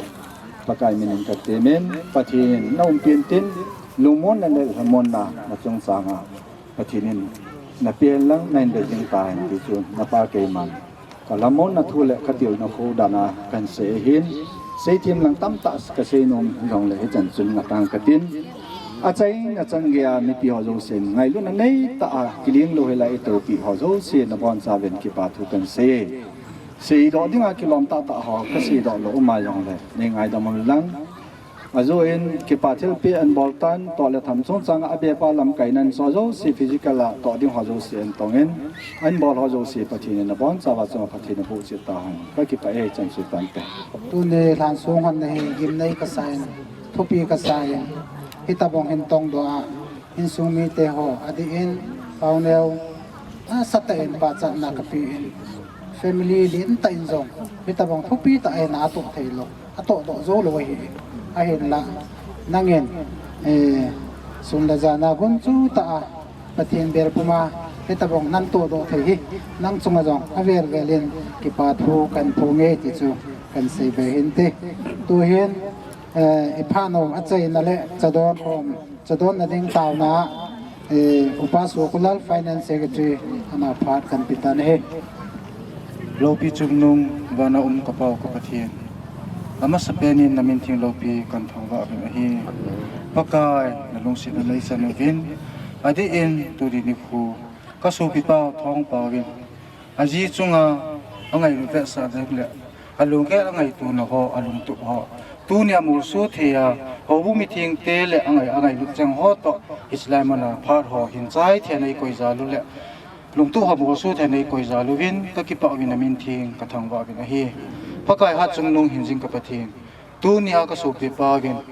Pakai minin katemin, Pathen in naumpi intin, lungmonna le lhamonna nachung changa Pathen in napeh hen lang nahin dei jing tahen ti chu napa keiman kalhamonna thu le katilna kho dan a kahin sei ahin, seithem lang tamtah kasei nom jongle hichan chun ngatang katin. Achaina chan geiya mipi ho jousen ngailutna neitah a kiling lou hilai itopi ho jouse nabonchauvin kipa thu kahin sei e. Seidoh dinga kilom tahtah ho kaseidoh lou uma jongle neingaidam un lang. Ajoh in kipa thilpeh ahin bol tan, toh le tham chungchang a abepa lamkai nan so jouse physical a toh ding ho jouse ahin tongin, ahin bol ho jouse Pathen in abonchauva chunga Pathen in abohchet tahen. Kakipah e, chansei tante. Tuni lhansong hon nahi gimnei kasan, thupi kasan, hitobang hin tongdoh a, insung mite ho, adeh in, Paoneo, asatah in pachatna kapen, family lentah in jong hitobang thupi tah in atoh theilou, atohdoh joulou ahi. Ahinla nangin, eh, sun le jana gunchu tah a Pathen bel puma hitobang natohdoh thei hi nang chunga jong avel vel in kipa thu kahin phonge ti chu kahin seibe hinte. Tuhin, eh, iphat nom achaina le chadon khom, chadonna ding taona a Eh, Upa Sokulal, Finance Secretary, ama phat kahin pe tan ahi. Loupi chungnung vana um ka Pau ka Pathen, amasapen in na min theng loupi kahin thangvah uvin ahi. Pakai, na lungsetna neichan uvin, adeh in tuni nikho ka sopipa Thongpau in aji chunga angailut vetsah ding le alunggel angaitona ho, alungtup ho, tunia amolso thei a, houbung mithengte le angai, angailut cheng ho toh, hiche lai muna phat ho hin chai thei a neikoi jal u le lungtup ho molso thei a neikoi jal uvin, ka kipah uvin na min theng ka thangvah uvin ahi. Pakai, hat chungnung hingjing ka Pathen, tunia ka sopipa uvin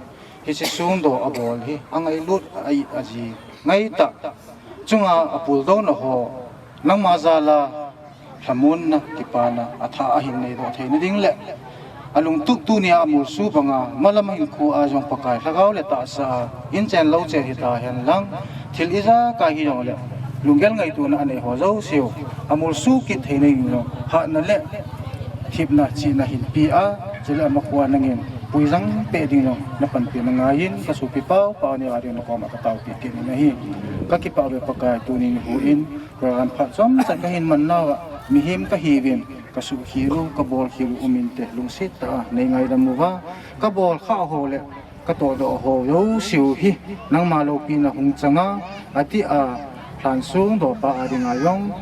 hiche songdoh abol hi, angailut a, aji ngaitah chunga apuldouna ho, nangma jal a lhamonna, kipana, atha a hin neidoh theina ding le alungtup tunia amolso banga malam hinkho a jong Pakai, lhagao le tahsa a inchen louchen hita hen lang, thil ijakai hijongle lunggel ngaitona anei ho jouseu amolso kit theina ding jong hatna le thepna chihna hinpe a, chule amakhoa nangin puijang peh ding jong na panpina ngaiyin, ka sopi Pau, Pau neo a ding na koma ka taopi kit in ahi. Ka kipah uve Pakai, tuni nikho in program phat chomcha kahin man nauva mihem kahiuvin, ka suhkhel u, ka bolkhel u um inte, lungset tah a nei ngaidam uva, ka bolkhah ho le ka tohdoh ho jouseu hi nangma loupina hung changa, adeh a lhan songdohpa a dinga jong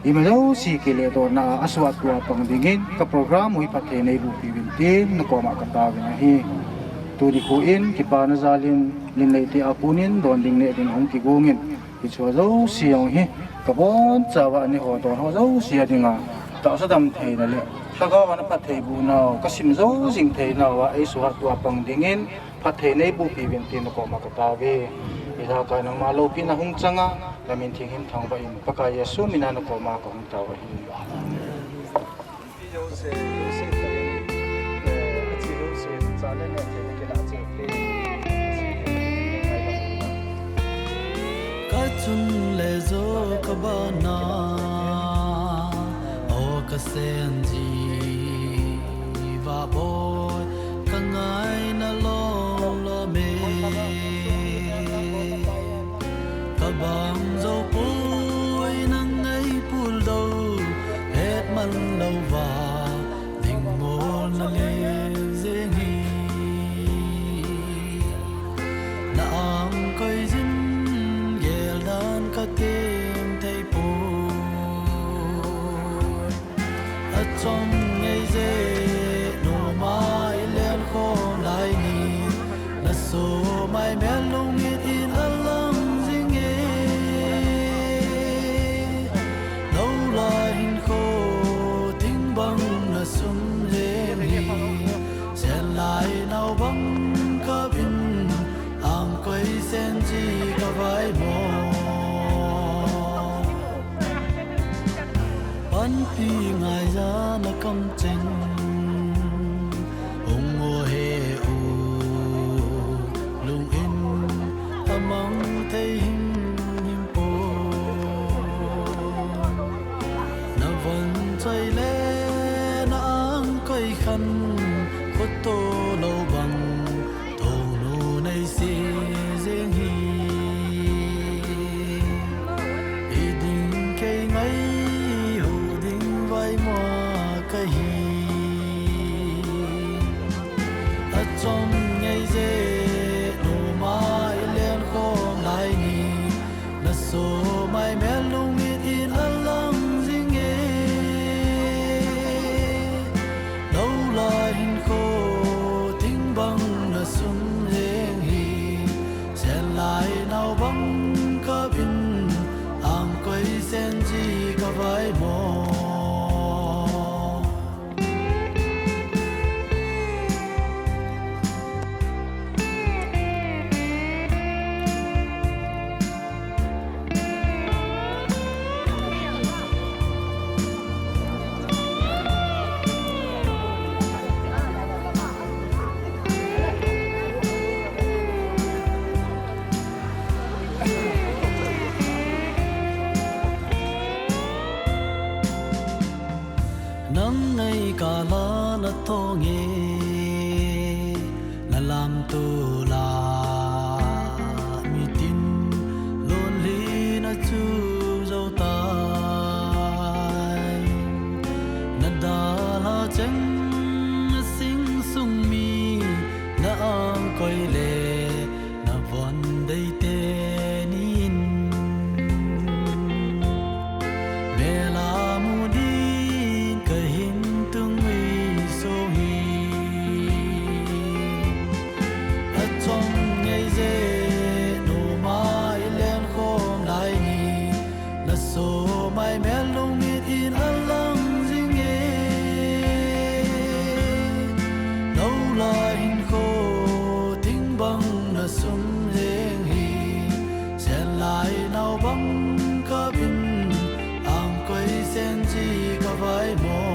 ima jouse kiledohna a asuhtoh a pang dingin ka program u hi phatthei neibohpi uvin tin na koma ka taovin ahi. Tuni nikho in kipana jal in Limleite a konin don ding neh ding ahung kigong in, hiche ho jouse jong hi ka bonchauva aneiho don ho jouse a dinga tahsa damtheina le lhagao a na phattheiboh nau, ka sim jou jing theinauva eisuhtoh a pang dingin phatthei neibohpi uvin tin na koma ka taove. Ijakai nangma loupina hung changa na min theng hin thangvah in, Pakai Jesu mina na koma kahung tao ahi. Ka chungle jo ka bana, o ka senji, vahboi ka ngaina lom lom e. Ka bang jou poi nang eipuldoh, hetman louva dingmolna le jeng hi. Na angkoi jin geldan ka tem thei poi. Achom ngei jeh noma ilen khom lai ni, na somai mel lungit in alang jing e. Lou lai hinkho ding bang na sum jeng hi, senlai nau bang ka bin, angkoi senji ka vaimo. Panpi ngaija na kamcheng, hung o he u, lung in amang thei himhim poi. Na von choi le na angkoi khan, khoto lou bang, thongnu neise jeng hi. I ding kei ngai, hou ding vaimo kahi. Achom ngei jeh noma ilen khom lai ni, na somai mel lungit in alang jing e. Lou lai hinkho ding bang na sum jeng hi, senlai nau bang ka bin, angkoi senji ka vaimo. Nang nei kala na thong e, na lamto la mitin lon kavai mo.